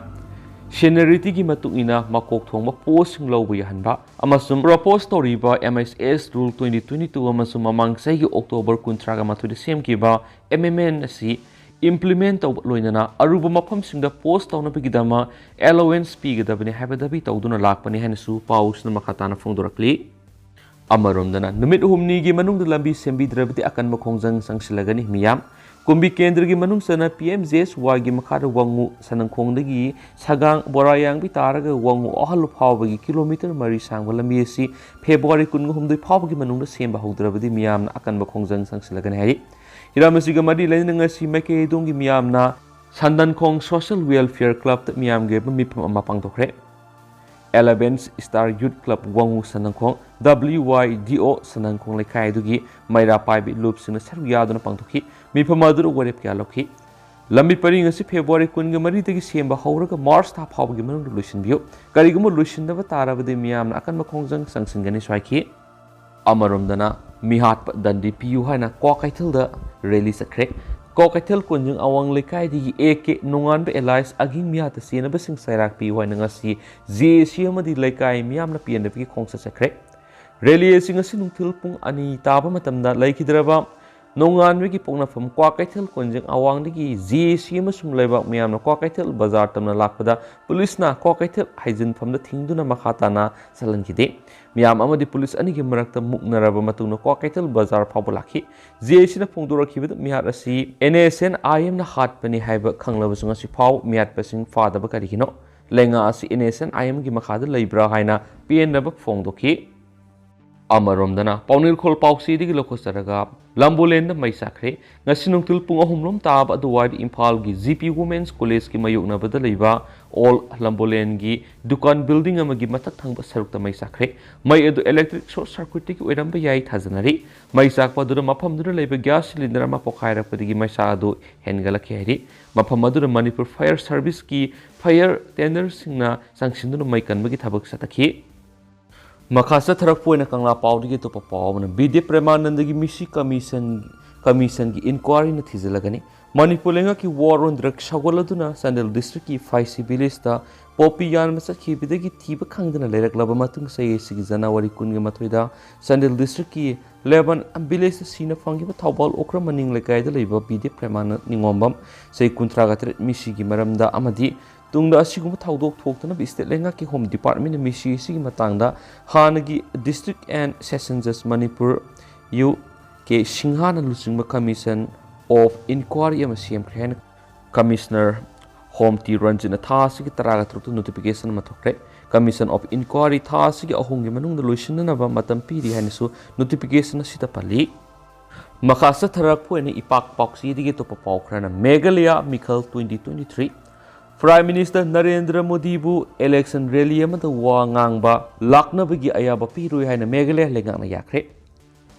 seniorityꯒꯤ ꯃꯇꯨꯡ ꯏꯟꯅ ꯃꯀꯣꯛ ꯊꯣꯡꯕ ꯄꯣꯁꯁꯤꯡ ꯂꯧꯕ ꯌꯥꯍꯟꯕ, ꯑꯃꯁꯨꯡ propose ꯇꯧꯔꯤꯕ M S S Rule twenty twenty-two ꯑꯃꯁꯨꯡ ꯃꯃꯥꯡ ꯆꯍꯤꯒꯤ ꯑꯣꯛꯇꯣꯕꯔ ꯀꯨꯟꯊ꯭ꯔꯥꯒ ꯃꯥꯊꯣꯏꯗ ꯁꯦꯝꯈꯤꯕ M M N ꯑꯁꯤ implement ꯇꯧꯕ ꯂꯣꯏꯅꯅ ꯑꯔꯨꯕ ꯃꯐꯝꯁꯤꯡꯗ ꯄꯣꯁ ꯇꯧꯅꯕꯒꯤꯗꯃꯛ allowance ꯄꯤꯒꯗꯕꯅꯤ ꯍꯥꯏꯕ ꯗꯥꯕꯤ ꯇꯧꯗꯨꯅ ꯂꯥꯛꯄꯅꯤ ꯍꯥꯏꯅꯁꯨ ꯄꯥꯎꯁꯤꯅ ꯃꯈꯥ ꯇꯥꯅ ꯐꯣꯡꯗꯣꯔꯛꯂꯤ꯫ ꯑꯃꯔꯣꯝꯗꯅ, ꯅꯨꯃꯤꯠ ꯍꯨꯝꯅꯤꯒꯤ ꯃꯅꯨꯡꯗ ꯂꯝꯕꯤ ꯁꯦꯝꯕꯤꯗ꯭ꯔꯕꯗꯤ ꯑꯀꯟꯕ ꯈꯣꯡꯖꯪ ꯆꯪꯁꯤꯜꯂꯒꯅꯤ꯫ ꯃꯤꯌꯥꯝ ꯀꯨꯝꯕꯤ ꯀꯦꯟꯗ꯭ꯔꯒꯤ ꯃꯅꯨꯡ ꯆꯟꯅ P M G S Yꯒꯤ ꯃꯈꯥꯗ ꯋꯥꯉꯨ ꯁꯅꯪꯈꯣꯡꯗꯒꯤ ꯁꯒꯥꯡ ꯕꯣꯔꯥꯌꯥꯡꯕꯤ ꯇꯥꯔꯒ ꯋꯥꯉꯨ ꯑꯣꯍꯜꯂꯨ ꯐꯥꯎꯕꯒꯤ ꯀꯤꯂꯣꯃꯤꯇꯔ ꯃꯔꯤ ꯁꯥꯡꯕ ꯂꯝꯕꯤ ꯑꯁꯤ ꯐꯦꯕ꯭ꯔꯨꯋꯥꯔꯤ ꯀꯨꯟꯒ ꯍꯨꯝꯗꯣꯏ ꯐꯥꯎꯕꯒꯤ ꯃꯅꯨꯡꯗ ꯁꯦꯝꯕ ꯍꯧꯗ꯭ꯔꯕꯗꯤ ꯃꯤꯌꯥꯝꯅ ꯑꯀꯟꯕ ꯈꯣꯡꯖꯪ ꯆꯪꯁꯤꯜꯂꯒꯅꯤ ꯍꯥꯏꯔꯤ꯫ ꯍꯤꯔꯝ ꯑꯁꯤꯒ ꯃꯔꯤ ꯂꯩꯅꯅ ꯉꯁꯤ ꯃꯥꯏꯀꯩ ꯑꯗꯣꯝꯒꯤ ꯃꯤꯌꯥꯝꯅ ꯁꯟꯗꯟꯈꯣꯡ Social Welfare Clubꯇ ꯃꯤꯌꯥꯝꯒꯤ ꯑꯣꯏꯕ ꯃꯤꯐꯝ ꯑꯃ ꯄꯥꯡꯊꯣꯛꯈ꯭ꯔꯦ꯫ Eleven Star Youth Club ꯋꯥꯉꯨ ꯁꯟꯗꯟꯈꯣꯡ, W Y D O ꯁꯟꯗꯟꯈꯣꯡ ꯂꯩꯀꯥꯏ ꯑꯗꯨꯒꯤ ꯃꯩꯔꯥ ꯄꯥꯏꯕꯤ ꯂꯨꯞꯁꯤꯡꯅ ꯁꯔꯨꯛ ꯌꯥꯗꯨꯅ ꯄꯥꯡꯊꯣꯛꯈꯤ꯫ ꯃꯤꯐꯝ ꯑꯗꯨꯗ ꯋꯥꯔꯦꯞ ꯀꯌꯥ ꯂꯧꯈꯤ꯫ ꯂꯝꯕꯤ ꯄꯔꯤꯡ ꯑꯁꯤ ꯐꯦꯕ꯭ꯔꯨꯋꯥꯔꯤ ꯀꯨꯟꯒ ꯃꯔꯤꯗꯒꯤ ꯁꯦꯝꯕ ꯍꯧꯔꯒ ꯃꯥꯔꯆ ꯊꯥ ꯐꯥꯎꯕꯒꯤ ꯃꯅꯨꯡꯗ ꯂꯣꯏꯁꯤꯟꯕꯤꯌꯨ꯫ ꯀꯔꯤꯒꯨꯝꯕ ꯂꯣꯏꯁꯤꯟꯗꯕ ꯇꯥꯔꯕꯗꯤ ꯃꯤꯌꯥꯝꯅ ꯑꯀꯟꯕ ꯈꯣꯡꯖꯪ ꯆꯪꯁꯤꯟꯒꯅꯤꯁꯨ ꯍꯥꯏꯈꯤ꯫ ꯑꯃꯔꯣꯝꯗꯅ, ꯃꯤꯍꯥꯠꯄ ꯗꯟꯗꯤ ꯄꯤꯌꯨ ꯍꯥꯏꯅ ꯀ꯭ꯋꯥꯀꯩꯊꯦꯜꯗ ꯔꯦꯂꯤ ꯆꯠꯈ꯭ꯔꯦ꯫ ꯀ꯭ꯋꯥꯀꯩꯊꯦꯜ ꯀꯣꯟꯖꯤꯡ ꯑꯋꯥꯡ ꯂꯩꯀꯥꯏꯗꯒꯤ A K ꯅꯣꯡꯉꯥꯟꯕ alias ꯑꯒꯤꯡ ꯃꯤꯍꯥꯠꯇ ꯆꯦꯟꯅꯕꯁꯤꯡ ꯆꯩꯔꯥꯛ ꯄꯤꯌꯨ ꯍꯥꯏꯅ ꯉꯁꯤ J A C ꯑꯃꯗꯤ ꯂꯩꯀꯥꯏ ꯃꯤꯌꯥꯝꯅ ꯄꯦꯟꯗꯕꯒꯤ ꯈꯣꯡꯆꯠ ꯆꯠꯈ꯭ꯔꯦ꯫ ꯔꯦꯂꯤ ꯑꯁꯤ ꯉꯁꯤ ꯅꯨꯡꯊꯤꯜ ꯄꯨꯡ ꯑꯅꯤ ꯇꯥꯕ ꯃꯇꯝꯗ ꯂꯩꯈꯤꯗ꯭ꯔꯕ ꯅꯣꯡꯉꯥꯟꯕꯒꯤ ꯄꯣꯛꯅꯐꯝ ꯀ꯭ꯋꯥꯀꯩꯊꯦꯜ ꯀꯣꯟꯖꯤꯡ ꯑꯋꯥꯡꯗꯒꯤ J A C ꯑꯃꯁꯨꯡ ꯂꯩꯕꯥꯛ ꯃꯤꯌꯥꯝꯅ ꯀ꯭ꯋꯥꯀꯩꯊꯦꯜ ꯕꯖꯥꯔ ꯇꯝꯅ ꯂꯥꯛꯄꯗ ꯄꯨꯂꯤꯁꯅ ꯀ꯭ꯋꯥꯀꯩꯊꯦꯜ ꯍꯥꯏꯖꯤꯟꯐꯝꯗ ꯊꯤꯡꯗꯨꯅ ꯃꯈꯥ ꯇꯥꯅ ꯆꯠꯍꯟꯈꯤꯗꯦ꯫ ꯃꯤꯌꯥꯝ ꯑꯃꯗꯤ ꯄꯨꯂꯤꯁ ꯑꯅꯤꯒꯤ ꯃꯔꯛꯇ ꯃꯨꯛꯅꯔꯕ ꯃꯇꯨꯡꯗ ꯀ꯭ꯋꯥꯀꯩꯊꯦꯜ ꯕꯖꯥꯔ ꯐꯥꯎꯕ ꯂꯥꯛꯈꯤ꯫ J A Cꯅ ꯐꯣꯡꯗꯣꯔꯛꯈꯤꯕꯗ ꯃꯤꯍꯥꯠ ꯑꯁꯤ N S N I Mꯅ ꯍꯥꯠꯄꯅꯤ ꯍꯥꯏꯕ ꯈꯪꯂꯕꯁꯨ ꯉꯁꯤ ꯐꯥꯎ ꯃꯤꯍꯥꯠꯄꯁꯤꯡ ꯐꯥꯗꯕ ꯀꯔꯤꯒꯤꯅꯣ? ꯂꯩꯉꯥꯛ ꯑꯁꯤ N S N I Mꯒꯤ ꯃꯈꯥꯗ ꯂꯩꯕ꯭ꯔꯥ ꯍꯥꯏꯅ ꯄꯦꯟꯗꯕ ꯐꯣꯡꯗꯣꯛꯈꯤ꯫ ꯑꯃꯔꯣꯝꯗꯅ, ꯄꯥꯎꯅꯤꯜꯈꯣꯜ ꯄꯥꯎꯆꯦꯗꯒꯤ ꯂꯧꯈꯠꯆꯔꯒ ꯂꯝꯕꯣꯂꯦꯟꯗ ꯃꯩ ꯆꯥꯛꯈ꯭ꯔꯦ꯫ ꯉꯁꯤ ꯅꯨꯡꯊꯤꯜ ꯄꯨꯡ ꯑꯍꯨꯝ ꯂꯣꯝ ꯇꯥꯕ ꯑꯗꯨꯋꯥꯏꯗ ꯏꯝꯐꯥꯜꯒꯤ G P Women's Collegeꯀꯤ ꯃꯥꯌꯣꯛꯅꯕꯗ ꯂꯩꯕ Old ꯂꯝꯕꯣꯂꯦꯟꯒꯤ ꯗꯨꯀꯥꯟ building ꯑꯃꯒꯤ ꯃꯊꯛ ꯊꯪꯕ ꯁꯔꯨꯛꯇ ꯃꯩ ꯆꯥꯛꯈ꯭ꯔꯦ꯫ ꯃꯩ ꯑꯗꯨ electric short circuitꯇꯒꯤ ꯑꯣꯏꯔꯝꯕ ꯌꯥꯏ ꯊꯥꯖꯅꯔꯤ꯫ ꯃꯩ ꯆꯥꯛꯄ ꯑꯗꯨꯗ ꯃꯐꯝꯗꯨꯗ ꯂꯩꯕ gas cylinder ꯑꯃ ꯄꯣꯈꯥꯏꯔꯛꯄꯗꯒꯤ ꯃꯩꯁꯥ ꯑꯗꯨ ꯍꯦꯟꯒꯠꯂꯛꯈꯤ ꯍꯥꯏꯔꯤ꯫ ꯃꯐꯝ ꯑꯗꯨꯗ ꯃꯅꯤꯄꯨꯔ Fire Serviceꯀꯤ fire tenderꯁꯤꯡꯅ ꯆꯪꯁꯤꯟꯗꯨꯅ ꯃꯩ ꯀꯟꯕꯒꯤ ꯊꯕꯛ ꯆꯠꯊꯈꯤ꯫ ꯃꯈꯥ ꯆꯠꯊꯔꯛꯄ ꯑꯣꯏꯅ ꯀꯪꯂꯥ ꯄꯥꯎꯗꯒꯤ ꯑꯇꯣꯞꯄ ꯄꯥꯎ ꯑꯃꯅ, ꯕꯤꯗ꯭ꯌꯥ ꯄ꯭ꯔꯦꯃꯥꯅꯟꯗꯒꯤ ꯃꯤꯁꯤ ꯀꯃꯤꯁꯟ, ꯀꯃꯤꯁꯟꯒꯤ ꯏꯟꯀ꯭ꯋꯥꯔꯤꯅ ꯊꯤꯖꯤꯜꯂꯒꯅꯤ꯫ ꯃꯅꯤꯄꯨꯔ ꯂꯩꯉꯥꯛꯀꯤ war on drugs ꯁꯧꯒꯠꯂꯗꯨꯅ Chandel district ꯀꯤ ꯐꯥꯏꯁꯤ village ꯇ ꯄꯣꯄꯤ ꯌꯥꯟꯕ ꯆꯠꯈꯤꯕꯗꯒꯤ ꯊꯤꯕ ꯈꯪꯗꯅ ꯂꯩꯔꯛꯂꯕ ꯃꯇꯨꯡ, ꯆꯍꯤ ꯑꯁꯤꯒꯤ January ꯀꯨꯟꯒ ꯃꯥꯊꯣꯏꯗ ꯆꯥꯟꯗꯦꯜ district ꯀꯤ ꯂꯦꯕꯟ village ꯇ ꯁꯤꯅ ꯐꯪꯈꯤꯕ ꯊꯧꯕꯥꯜ ꯑꯣꯀ꯭ꯔꯝ ꯃꯅꯤꯡ ꯂꯩꯀꯥꯏꯗ ꯂꯩꯕ ꯕꯤꯗ꯭ꯌꯥ ꯄ꯭ꯔꯦꯃꯥꯅꯟ ꯅꯤꯉꯣꯝꯕꯝ, ꯆꯍꯤ ꯀꯨꯟꯊ꯭ꯔꯥꯒ ꯇꯔꯦꯠ, ꯃꯤꯁꯤꯒꯤ ꯃꯔꯝꯗ ꯑꯃꯗꯤ ꯇꯨꯡꯗ ꯑꯁꯤꯒꯨꯝꯕ ꯊꯧꯗꯣꯛ ꯊꯣꯛꯇꯅꯕ state ꯂꯩꯉꯥꯛꯀꯤ Home Department ꯅ ꯃꯤꯁꯤ ꯑꯁꯤꯒꯤ ꯃꯇꯥꯡꯗ ꯍꯥꯟꯅꯒꯤ District and Session Judge Manipur Y K ꯁꯤꯡꯍꯥꯅ ꯂꯨꯆꯤꯡꯕ Commission of Inquiry ꯑꯃ ꯁꯦꯝꯈ꯭ꯔꯦ ꯍꯥꯏꯅ Commissioner Home ꯇꯤ ꯔꯟꯖꯤꯠꯅ ꯊꯥ ꯑꯁꯤꯒꯤ ꯇꯔꯥꯒ ꯇꯔꯨꯛꯇ notification ꯑꯃ ꯊꯣꯛꯈ꯭ꯔꯦ꯫ Commission of Inquiry ꯊꯥ ꯑꯁꯤꯒꯤ ꯑꯍꯨꯝꯒꯤ ꯃꯅꯨꯡꯗ ꯂꯣꯏꯁꯤꯟꯅꯅꯕ ꯃꯇꯝ ꯄꯤꯔꯤ ꯍꯥꯏꯅꯁꯨ notification ꯑꯁꯤꯗ ꯄꯜꯂꯤ꯫ ꯃꯈꯥ ꯆꯠꯊꯔꯛꯄ ꯑꯣꯏꯅ ꯏꯄꯥꯛ ꯄꯥꯎꯆꯦꯗꯒꯤ ꯑꯇꯣꯞꯄ ꯄꯥꯎ ꯈꯔꯅ, ꯃꯦꯘꯥꯂꯌꯥ ꯃꯤꯈꯜ twenty twenty-three, Prime Minister Narendra ꯃꯣꯗꯤꯕꯨ election rally ꯑꯃꯗ ꯋꯥ ꯉꯥꯡꯕ ꯂꯥꯛꯅꯕꯒꯤ ꯑꯌꯥꯕ ꯄꯤꯔꯣꯏ ꯍꯥꯏꯅ ꯃꯦꯘꯥꯂꯌꯥ ꯂꯩꯉꯥꯛꯅ ꯌꯥꯈ꯭ꯔꯦ꯫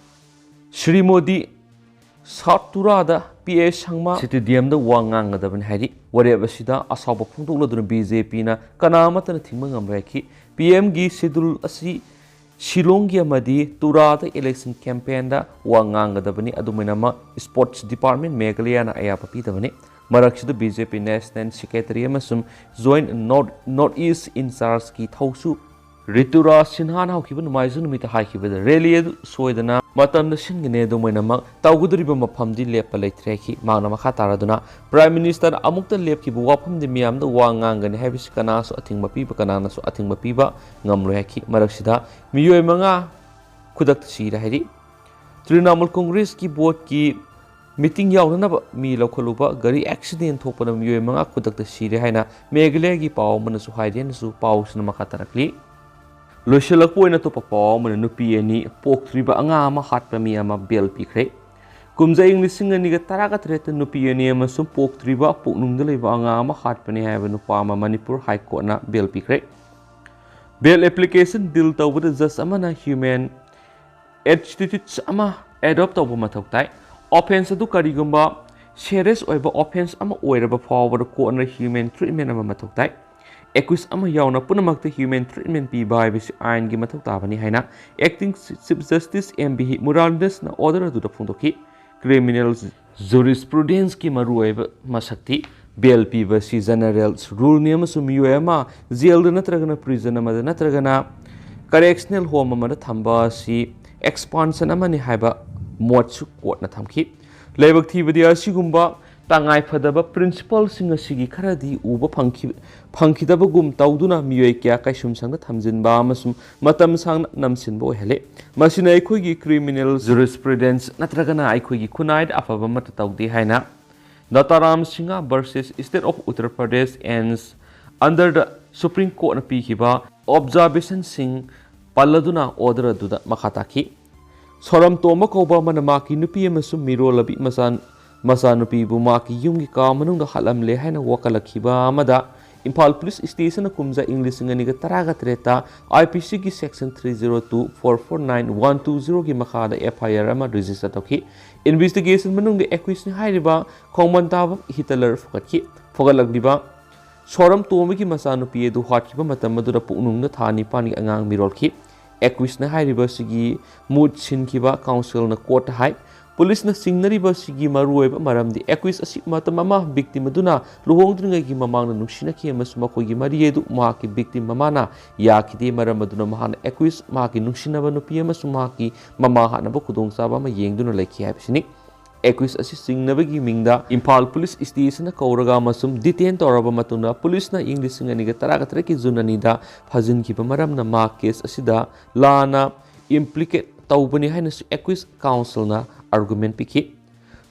ꯁ꯭ꯔꯤ ꯃꯣꯗꯤ ꯁꯥꯎꯠ ꯇꯨꯔꯥꯗ ꯄꯤ ꯑꯦ ꯁꯪꯃꯥ stadium ꯗ ꯋꯥ ꯉꯥꯡꯒꯗꯕꯅꯤ ꯍꯥꯏꯔꯤ꯫ ꯋꯥꯔꯦꯞ ꯑꯁꯤꯗ ꯑꯁꯥꯎꯕ ꯐꯣꯡꯗꯣꯛꯂꯗꯨꯅ ꯕꯤ ꯖꯦ ꯄꯤꯅ ꯀꯅꯥ ꯑꯃꯠꯇꯅ ꯊꯤꯡꯕ ꯉꯝꯂꯣꯏ ꯍꯥꯏꯈꯤ꯫ ꯄꯤ ꯑꯦꯝꯒꯤ schedule ꯑꯁꯤ ꯁꯤꯂꯣꯡꯒꯤ ꯑꯃꯗꯤ ꯇꯨꯔꯥꯗ election campaign ꯗ ꯋꯥ ꯉꯥꯡꯒꯗꯕꯅꯤ꯫ ꯑꯗꯨꯃꯥꯏꯅꯃꯛ Sports Department ꯃꯦꯘꯥꯂꯌꯥꯅ ꯑꯌꯥꯕ ꯄꯤꯗꯕꯅꯤ꯫ ꯃꯔꯛꯁꯤꯗ ꯕꯤ ꯖꯦ ꯄꯤ National Secretary ꯑꯃꯁꯨꯡ Joint North, North East in charge ꯀꯤ ꯊꯧꯁꯨ ꯔꯤꯇꯨꯔꯥꯖ ꯁꯤꯟꯍꯥꯅ ꯍꯧꯈꯤꯕ ꯅꯣꯡꯃꯥꯏꯖꯤꯡ ꯅꯨꯃꯤꯠꯇ ꯍꯥꯏꯈꯤꯕꯗ rally ꯑꯗꯨ ꯁꯣꯏꯗꯅ ꯃꯇꯝꯗ ꯁꯤꯟꯒꯅꯤ, ꯑꯗꯨꯃꯥꯏꯅꯃꯛ ꯇꯧꯒꯗꯧꯔꯤꯕ ꯃꯐꯝꯗꯤ ꯂꯦꯞꯄ ꯂꯩꯇ꯭ꯔꯦ ꯍꯥꯏꯈꯤ꯫ ꯃꯍꯥꯛꯅ ꯃꯈꯥ ꯇꯥꯔꯗꯨꯅ Prime Minister ꯑꯃꯨꯛꯇ ꯂꯦꯞꯈꯤꯕ ꯋꯥꯐꯝꯗꯤ ꯃꯤꯌꯥꯝꯗ ꯋꯥ ꯉꯥꯡꯒꯅꯤ ꯍꯥꯏꯕꯁꯤ ꯀꯅꯥꯁꯨ ꯑꯊꯤꯡꯕ ꯄꯤꯕ, ꯀꯅꯥꯅꯁꯨ ꯑꯊꯤꯡꯕ ꯄꯤꯕ ꯉꯝꯂꯣꯏ ꯍꯥꯏꯈꯤ꯫ ꯃꯔꯛꯁꯤꯗ ꯃꯤꯑꯣꯏ ꯃꯉꯥ ꯈꯨꯗꯛꯇ ꯁꯤꯔꯦ ꯍꯥꯏꯔꯤ꯫ ꯇ꯭ꯔꯤꯅꯥꯃꯨꯜ ꯀꯣꯡꯒ꯭ꯔꯦꯁꯀꯤ ꯕꯣꯔꯗꯀꯤ meeting ꯌꯥꯎꯅꯅꯕ ꯃꯤ ꯂꯧꯈꯠꯂꯨꯕ ꯒꯥꯔꯤ accident ꯊꯣꯛꯄꯅ ꯃꯤꯑꯣꯏ ꯃꯉꯥ ꯈꯨꯗꯛꯇ ꯁꯤꯔꯦ ꯍꯥꯏꯅ ꯃꯦꯘꯥꯂꯌꯥꯒꯤ ꯄꯥꯎ ꯑꯃꯅꯁꯨ ꯍꯥꯏꯔꯤ ꯍꯥꯏꯅꯁꯨ ꯄꯥꯎꯁꯤꯅ ꯃꯈꯥ ꯇꯥꯔꯛꯂꯤ꯫ ꯂꯣꯏꯁꯤꯜꯂꯛꯄ ꯑꯣꯏꯅ ꯑꯇꯣꯞꯄ ꯄꯥꯎ ꯑꯃꯅ, ꯅꯨꯄꯤ ꯑꯅꯤ ꯄꯣꯛꯇ꯭ꯔꯤꯕ ꯑꯉꯥꯡ ꯑꯃ ꯍꯥꯠꯄ ꯃꯤ ꯑꯃ bail ꯄꯤꯈ꯭ꯔꯦ꯫ ꯀꯨꯝꯖꯥ ꯏꯪ ꯂꯤꯁꯤꯡ ꯑꯅꯤꯒ ꯇꯔꯥꯒ ꯇꯔꯦꯠꯇ ꯅꯨꯄꯤ ꯑꯅꯤ ꯑꯃꯁꯨꯡ ꯄꯣꯛꯇ꯭ꯔꯤꯕ ꯄꯨꯛꯅꯨꯡꯗ ꯂꯩꯕ ꯑꯉꯥꯡ ꯑꯃ ꯍꯥꯠꯄꯅꯤ ꯍꯥꯏꯕ ꯅꯨꯄꯥ ꯑꯃ ꯃꯅꯤꯄꯨꯔ High Court ꯅ bail ꯄꯤꯈ꯭ꯔꯦ꯫ Bail application deal ꯇꯧꯕꯗ judge ꯑꯃꯅ human attitudes ꯑꯃ adopt ꯇꯧꯕ ꯃꯊꯧ ꯇꯥꯏ꯫ Offence ꯑꯗꯨ ꯀꯔꯤꯒꯨꯝꯕ serious ꯑꯣꯏꯕ offence ꯑꯃ ꯑꯣꯏꯔꯕ ꯐꯥꯎꯕꯗ court ꯅ human treatment ꯑꯃ ꯃꯊꯧ ꯇꯥꯏ꯫ ꯑꯦꯀ꯭ꯌꯨꯁ ꯑꯃ ꯌꯥꯎꯅ ꯄꯨꯝꯅꯃꯛꯇ ꯍ꯭ꯌꯨꯃꯦꯟ ꯇ꯭ꯔꯤꯠꯃꯦꯟ ꯄꯤꯕ ꯍꯥꯏꯕꯁꯤ ꯑꯥꯏꯟꯒꯤ ꯃꯊꯧ ꯇꯥꯕꯅꯤ ꯍꯥꯏꯅ acting chief justice M B ꯃꯨꯔꯥꯟꯗꯁꯅ ꯑꯣꯔꯗꯔ ꯑꯗꯨꯗ ꯐꯣꯡꯗꯣꯛꯈꯤ꯫ ꯀ꯭ꯔꯤꯃꯤꯅꯦꯜ ꯖꯨꯔꯤꯁꯄ꯭ꯔꯨꯗꯦꯟꯁꯀꯤ ꯃꯔꯨꯑꯣꯏꯕ ꯃꯁꯛꯇꯤ ꯕꯦꯜ ꯄꯤꯕ ꯑꯁꯤ ꯖꯦꯅꯔꯦꯜ ꯔꯨꯜꯅꯤ ꯑꯃꯁꯨꯡ ꯃꯤꯑꯣꯏ ꯑꯃ ꯖꯦꯜꯗ ꯅꯠꯇ꯭ꯔꯒꯅ ꯄ꯭ꯔꯤꯖꯟ ꯑꯃꯗ ꯅꯠꯇ꯭ꯔꯒꯅ ꯀꯔꯦꯛꯁꯅꯦꯜ ꯍꯣꯝ ꯑꯃꯗ ꯊꯝꯕ ꯑꯁꯤ ꯑꯦꯛꯁꯄꯥꯟꯁꯟ ꯑꯃꯅꯤ ꯍꯥꯏꯕ ꯃꯣꯠꯁꯨ ꯀꯣꯔꯠꯅ ꯊꯝꯈꯤ꯫ ꯂꯥꯏꯕꯛ ꯊꯤꯕꯗꯤ, ꯑꯁꯤꯒꯨꯝꯕ ꯇꯉꯥꯏ ꯐꯗꯕ ꯄ꯭ꯔꯤꯟꯁꯤꯄꯜꯁꯤꯡ ꯑꯁꯤꯒꯤ ꯈꯔꯗꯤ ꯎꯕ ꯐꯪꯈꯤ-, ꯐꯪꯈꯤꯗꯕꯒꯨꯝ ꯇꯧꯗꯨꯅ ꯃꯤꯑꯣꯏ ꯀꯌꯥ ꯀꯩꯁꯨꯝꯁꯪꯗ ꯊꯝꯖꯤꯟꯕ ꯑꯃꯁꯨꯡ ꯃꯇꯝ ꯁꯥꯡꯅ ꯅꯝꯁꯤꯟꯕ ꯑꯣꯏꯍꯜꯂꯤ꯫ ꯃꯁꯤꯅ ꯑꯩꯈꯣꯏꯒꯤ ꯀ꯭ꯔꯤꯃꯤꯅꯦꯜ ꯖꯨꯔꯤꯁꯄ꯭ꯔꯨꯗꯦꯟꯁ ꯅꯠꯇ꯭ꯔꯒꯅ ꯑꯩꯈꯣꯏꯒꯤ ꯈꯨꯟꯅꯥꯏꯗ ꯑꯐꯕ ꯑꯃꯠꯇ ꯇꯧꯗꯦ ꯍꯥꯏꯅ ꯅꯇꯥꯔꯥꯝ Singh versus State of Uttar Pradesh and under the Supreme Courtꯅ ꯄꯤꯈꯤꯕ ꯑꯣꯕꯖꯥꯔꯕꯦꯁꯟꯁꯤꯡ ꯄꯜꯂꯗꯨꯅ ꯑꯣꯔꯗꯔ ꯑꯗꯨꯗ ꯃꯈꯥ ꯇꯥꯈꯤ꯫ ꯁꯣꯔꯝ ꯇꯣꯝꯕ ꯀꯧꯕ ꯑꯃꯅ ꯃꯍꯥꯛꯀꯤ ꯅꯨꯄꯤ ꯑꯃꯁꯨꯡ ꯃꯤꯔꯣꯜꯂꯕꯤ ꯃꯆꯥ-, ꯃꯆꯥꯅꯨꯄꯤꯕꯨ ꯃꯍꯥꯛꯀꯤ ꯌꯨꯝꯒꯤ ꯀꯥ ꯃꯅꯨꯡꯗ ꯍꯥꯠꯂꯝꯂꯦ ꯍꯥꯏꯅ ꯋꯥꯀꯠꯂꯛꯈꯤꯕ ꯑꯃꯗ ꯏꯝꯐꯥꯜ ꯄꯨꯂꯤꯁ ꯁ꯭ꯇꯦꯁꯟꯅ ꯀꯨꯝꯖꯥ ꯏꯪ ꯂꯤꯁꯤꯡ ꯑꯅꯤꯒ ꯇꯔꯥꯒ ꯇꯔꯦꯠꯇ ꯑꯥꯏ ꯄꯤ ꯁꯤꯒꯤ section three zero two four four nine one two zero ꯒꯤ ꯃꯈꯥꯗ ꯑꯦꯐ ꯑꯥꯏ ꯑꯥꯔ ꯑꯃ ꯔꯦꯖꯤꯁꯇꯔ ꯇꯧꯈꯤ꯫ ꯏꯟꯚꯦꯁꯇꯤꯒꯦꯁꯟ ꯃꯅꯨꯡꯗ ꯑꯦꯀ꯭ꯌꯨꯁꯅꯤ ꯍꯥꯏꯔꯤꯕ ꯈꯣꯡꯃꯟ ꯇꯥꯕ ꯍꯤꯇꯂꯔ ꯐꯨꯒꯠꯈꯤ꯫ ꯐꯨꯒꯠꯂꯛꯂꯤꯕ ꯁꯣꯔꯝ ꯇꯣꯝꯕꯒꯤ ꯃꯆꯥꯅꯨꯄꯤ ꯑꯗꯨ ꯍꯥꯠꯈꯤꯕ ꯃꯇꯝ ꯑꯗꯨꯗ ꯄꯨꯡꯅꯨꯡꯗ ꯊꯥ ꯅꯤꯄꯥꯟꯒꯤ ꯑꯉꯥꯡ ꯃꯤꯔꯣꯜꯈꯤ꯫ ꯑꯦꯀ꯭ꯌꯨꯁꯅ ꯍꯥꯏꯔꯤꯕ ꯑꯁꯤꯒꯤ ꯃꯍꯨꯠ ꯁꯤꯟꯈꯤꯕ ꯀꯥꯎꯟꯁꯤꯜꯅ ꯀꯣꯔꯠꯇ ꯍꯥꯏ꯫ ꯄꯨꯂꯤꯁꯅ ꯆꯤꯡꯅꯔꯤꯕ ꯑꯁꯤꯒꯤ ꯃꯔꯨꯑꯣꯏꯕ ꯃꯔꯝꯗꯤ ꯑꯦꯀ꯭ꯌꯨꯁ ꯑꯁꯤ ꯃꯇꯝ ꯑꯃ ꯚꯤꯛꯇꯤꯝ ꯑꯗꯨꯅ ꯂꯨꯍꯣꯡꯗ꯭ꯔꯤꯉꯩꯒꯤ ꯃꯃꯥꯡꯗ ꯅꯨꯡꯁꯤꯅꯈꯤ ꯑꯃꯁꯨꯡ ꯃꯈꯣꯏꯒꯤ ꯃꯔꯤ ꯑꯗꯨ ꯃꯍꯥꯛꯀꯤ ꯚꯤꯛꯇꯤꯝ ꯃꯃꯥꯅ ꯌꯥꯈꯤꯗꯦ꯫ ꯃꯔꯝ ꯑꯗꯨꯅ ꯃꯍꯥꯛꯅ ꯑꯦꯀ꯭ꯌꯨꯁ, ꯃꯍꯥꯛꯀꯤ ꯅꯨꯡꯁꯤꯅꯕ ꯅꯨꯄꯤ ꯑꯃꯁꯨꯡ ꯃꯍꯥꯛꯀꯤ ꯃꯃꯥ ꯍꯥꯠꯅꯕ ꯈꯨꯗꯣꯡꯆꯥꯕ ꯑꯃ ꯌꯦꯡꯗꯨꯅ ꯂꯩꯈꯤ ꯍꯥꯏꯕꯁꯤꯅꯤ꯫ ꯑꯦꯀ꯭ꯌꯨꯁ ꯑꯁꯤ ꯆꯤꯡꯅꯕꯒꯤ ꯃꯤꯡꯗ ꯏꯝꯐꯥꯜ ꯄꯨꯂꯤꯁ ꯁ꯭ꯇꯦꯁꯟꯗ ꯀꯧꯔꯒ ꯑꯃꯁꯨꯡ ꯗꯤꯇꯦꯟ ꯇꯧꯔꯕ ꯃꯇꯨꯡꯗ ꯄꯨꯂꯤꯁꯅ ꯏꯪ ꯂꯤꯁꯤꯡ ꯑꯅꯤꯒ ꯇꯔꯥꯒ ꯇꯔꯦꯠꯀꯤ ꯖꯨꯟ ꯑꯅꯤꯗ ꯐꯥꯖꯤꯟꯈꯤꯕ ꯃꯔꯝꯅ ꯃꯍꯥꯛ ꯀꯦꯁ ꯑꯁꯤꯗ ꯂꯥꯟꯅ ꯏꯝꯄ꯭ꯂꯤꯀꯦꯠ ꯇꯧꯕꯅꯤ ꯍꯥꯏꯅꯁꯨ ꯑꯦꯀ꯭ꯌꯨꯁ ꯀꯥꯎꯟꯁꯤꯜꯅ ꯑꯥꯔꯒꯨꯃꯦꯟ ꯄꯤꯈꯤ꯫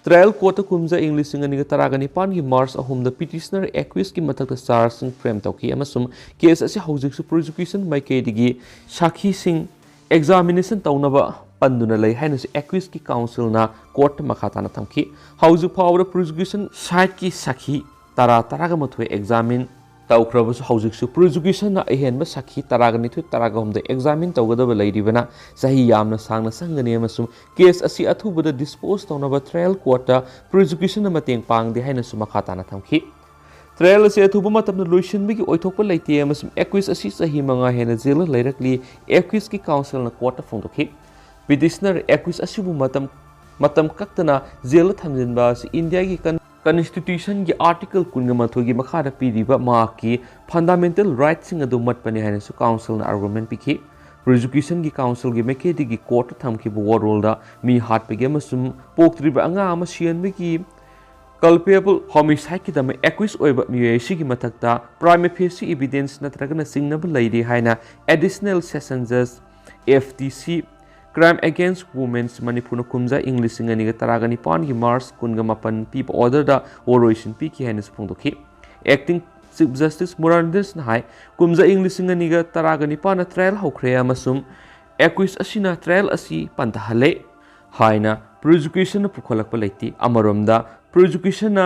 ꯇ꯭ꯔꯥꯌꯦꯜ ꯀꯣꯔꯠꯇ ꯀꯨꯝꯖꯥ ꯏꯪ ꯂꯤꯁꯤꯡ ꯑꯅꯤꯒ ꯇꯔꯥꯒ ꯅꯤꯄꯥꯟꯒꯤ ꯃꯥꯔꯆ ꯑꯍꯨꯝꯗ ꯄꯤꯇꯤꯁꯅꯔ ꯑꯦꯀ꯭ꯌꯨꯁꯀꯤ ꯃꯊꯛꯇ ꯆꯥꯔꯖꯁꯤꯡ ꯐ꯭ꯔꯦꯝ ꯇꯧꯈꯤ ꯑꯃꯁꯨꯡ ꯀꯦꯁ ꯑꯁꯤ ꯍꯧꯖꯤꯛꯁꯨ ꯄ꯭ꯔꯣꯁꯤꯀ꯭ꯌꯨꯁꯟ ꯃꯥꯏꯀꯩꯗꯒꯤ ꯁꯥꯈꯤꯁꯤꯡ ꯑꯦꯛꯖꯥꯃꯤꯅꯦꯁꯟ ꯇꯧꯅꯕ ꯄꯟꯗꯨꯅ ꯂꯩ ꯍꯥꯏꯅꯁꯨ ꯑꯦꯀ꯭ꯌꯨꯁꯀꯤ ꯀꯥꯎꯟꯁꯤꯜꯅ ꯀꯣꯔꯠꯇ ꯃꯈꯥ ꯇꯥꯅ ꯊꯝꯈꯤ꯫ ꯍꯧꯖꯤꯛ ꯐꯥꯎꯕꯗ ꯄ꯭ꯔꯣꯁꯤꯀ꯭ꯌꯨꯁꯟ ꯁꯥꯏꯠꯀꯤ ꯁꯥꯈꯤ ꯇꯔꯥ, ꯇꯔꯥꯒ ꯃꯥꯊꯣꯏ ꯑꯦꯛꯖꯥꯃꯤꯟ ꯇꯧꯈ꯭ꯔꯕꯁꯨ, ꯍꯧꯖꯤꯛꯁꯨ ꯄ꯭ꯔꯣꯁꯤꯀ꯭ꯌꯨꯁꯟꯅ ꯑꯍꯦꯟꯕ ꯁꯥꯈꯤ ꯇꯔꯥꯒ ꯅꯤꯊꯣꯏ, ꯇꯔꯥꯒ ꯍꯨꯝꯗꯣꯏ ꯑꯦꯛꯖꯥꯃꯤꯟ ꯇꯧꯒꯗꯕ ꯂꯩꯔꯤꯕꯅ ꯆꯍꯤ ꯌꯥꯝꯅ ꯁꯥꯡꯅ ꯆꯪꯒꯅꯤ ꯑꯃꯁꯨꯡ ꯀꯦꯁ ꯑꯁꯤ ꯑꯊꯨꯕꯗ ꯗꯤꯁꯄꯣꯖ ꯇꯧꯅꯕ ꯇ꯭ꯔꯥꯌꯦꯜ ꯀꯣꯔꯠꯇ ꯄ꯭ꯔꯣꯁꯤꯀ꯭ꯌꯨꯁꯟꯅ ꯃꯇꯦꯡ ꯄꯥꯡꯗꯦ ꯍꯥꯏꯅꯁꯨ ꯃꯈꯥ ꯇꯥꯅ ꯊꯝꯈꯤ꯫ Trial ꯑꯁꯤ ꯑꯊꯨꯕ ꯃꯇꯝꯗ ꯂꯣꯏꯁꯤꯟꯕꯒꯤ ꯑꯣꯏꯊꯣꯛꯄ ꯂꯩꯇꯦ ꯑꯃꯁꯨꯡ accused ꯑꯁꯤ ꯆꯍꯤ ꯃꯉꯥ ꯍꯦꯟꯅ ꯖꯦꯜꯗ ꯂꯩꯔꯛꯂꯤ꯫ Accused ꯀꯤ counsel ꯅ court ꯇ ꯐꯣꯡꯗꯣꯛꯈꯤ꯫ Petitioner accused ꯑꯁꯤꯕꯨ ꯃꯇꯝ, ꯃꯇꯝ ꯀꯛꯇꯅ ꯖꯦꯜꯗ ꯊꯝꯖꯤꯟꯕ ꯑꯁꯤ ꯏꯟꯗꯤꯌꯥꯒꯤ con-, constitution ꯒꯤ article ꯀꯨꯟꯒ ꯃꯥꯊꯣꯏꯒꯤ ꯃꯈꯥꯗ ꯄꯤꯔꯤꯕ ꯃꯍꯥꯛꯀꯤ fundamental right ꯁꯤꯡ ꯑꯗꯨ ꯃꯠꯄꯅꯤ ꯍꯥꯏꯅꯁꯨ counsel ꯅ argument ꯄꯤꯈꯤ꯫ Prosecution ꯒꯤ counsel ꯒꯤ ꯃꯥꯏꯀꯩꯗꯒꯤ court ꯇ ꯊꯝꯈꯤꯕ ꯋꯥꯔꯣꯜꯗ ꯃꯤ ꯍꯥꯠꯄꯒꯤ ꯑꯃꯁꯨꯡ ꯄꯣꯛꯇ꯭ꯔꯤꯕ ꯑꯉꯥꯡ ꯑꯃ ꯁꯤꯍꯟꯕꯒꯤ culpable homicide ꯀꯤꯗꯃꯛ accused ꯑꯣꯏꯕ ꯃꯤꯑꯣꯏ ꯑꯁꯤꯒꯤ ꯃꯊꯛꯇ prima facie evidence ꯅꯠꯇ꯭ꯔꯒꯅ ꯆꯤꯡꯅꯕ ꯂꯩꯔꯤ ꯍꯥꯏꯅ Additional Session Judge F T C Crime Against Women ꯃꯅꯤꯄꯨꯔꯅ ꯀꯨꯝꯖꯥ ꯏꯪ ꯂꯤꯁꯤꯡ ꯑꯅꯤꯒ ꯇꯔꯥꯒ ꯅꯤꯄꯥꯟꯒꯤ March ꯀꯨꯟꯒ ꯃꯥꯄꯟ ꯄꯤꯕ order ꯗ ꯋꯥꯔꯣꯏꯁꯤꯟ ꯄꯤꯈꯤ ꯍꯥꯏꯅꯁꯨ ꯐꯣꯡꯗꯣꯛꯈꯤ꯫ Acting Chief Justice ꯃꯨꯔꯥꯟꯗ꯭ꯔꯁꯅ ꯍꯥꯏ, ꯀꯨꯝꯖꯥ ꯏꯪ ꯂꯤꯁꯤꯡ ꯑꯅꯤꯒ ꯇꯔꯥꯒ ꯅꯤꯄꯥꯟꯗ trial ꯍꯧꯈ꯭ꯔꯦ ꯑꯃꯁꯨꯡ accused ꯑꯁꯤꯅ trial ꯑꯁꯤ ꯄꯟꯊꯍꯜꯂꯦ ꯍꯥꯏꯅ prosecution ꯅ ꯄꯨꯈꯠꯂꯛꯄ ꯂꯩꯇꯦ꯫ ꯑꯃꯔꯣꯝꯗ, prosecution ꯅ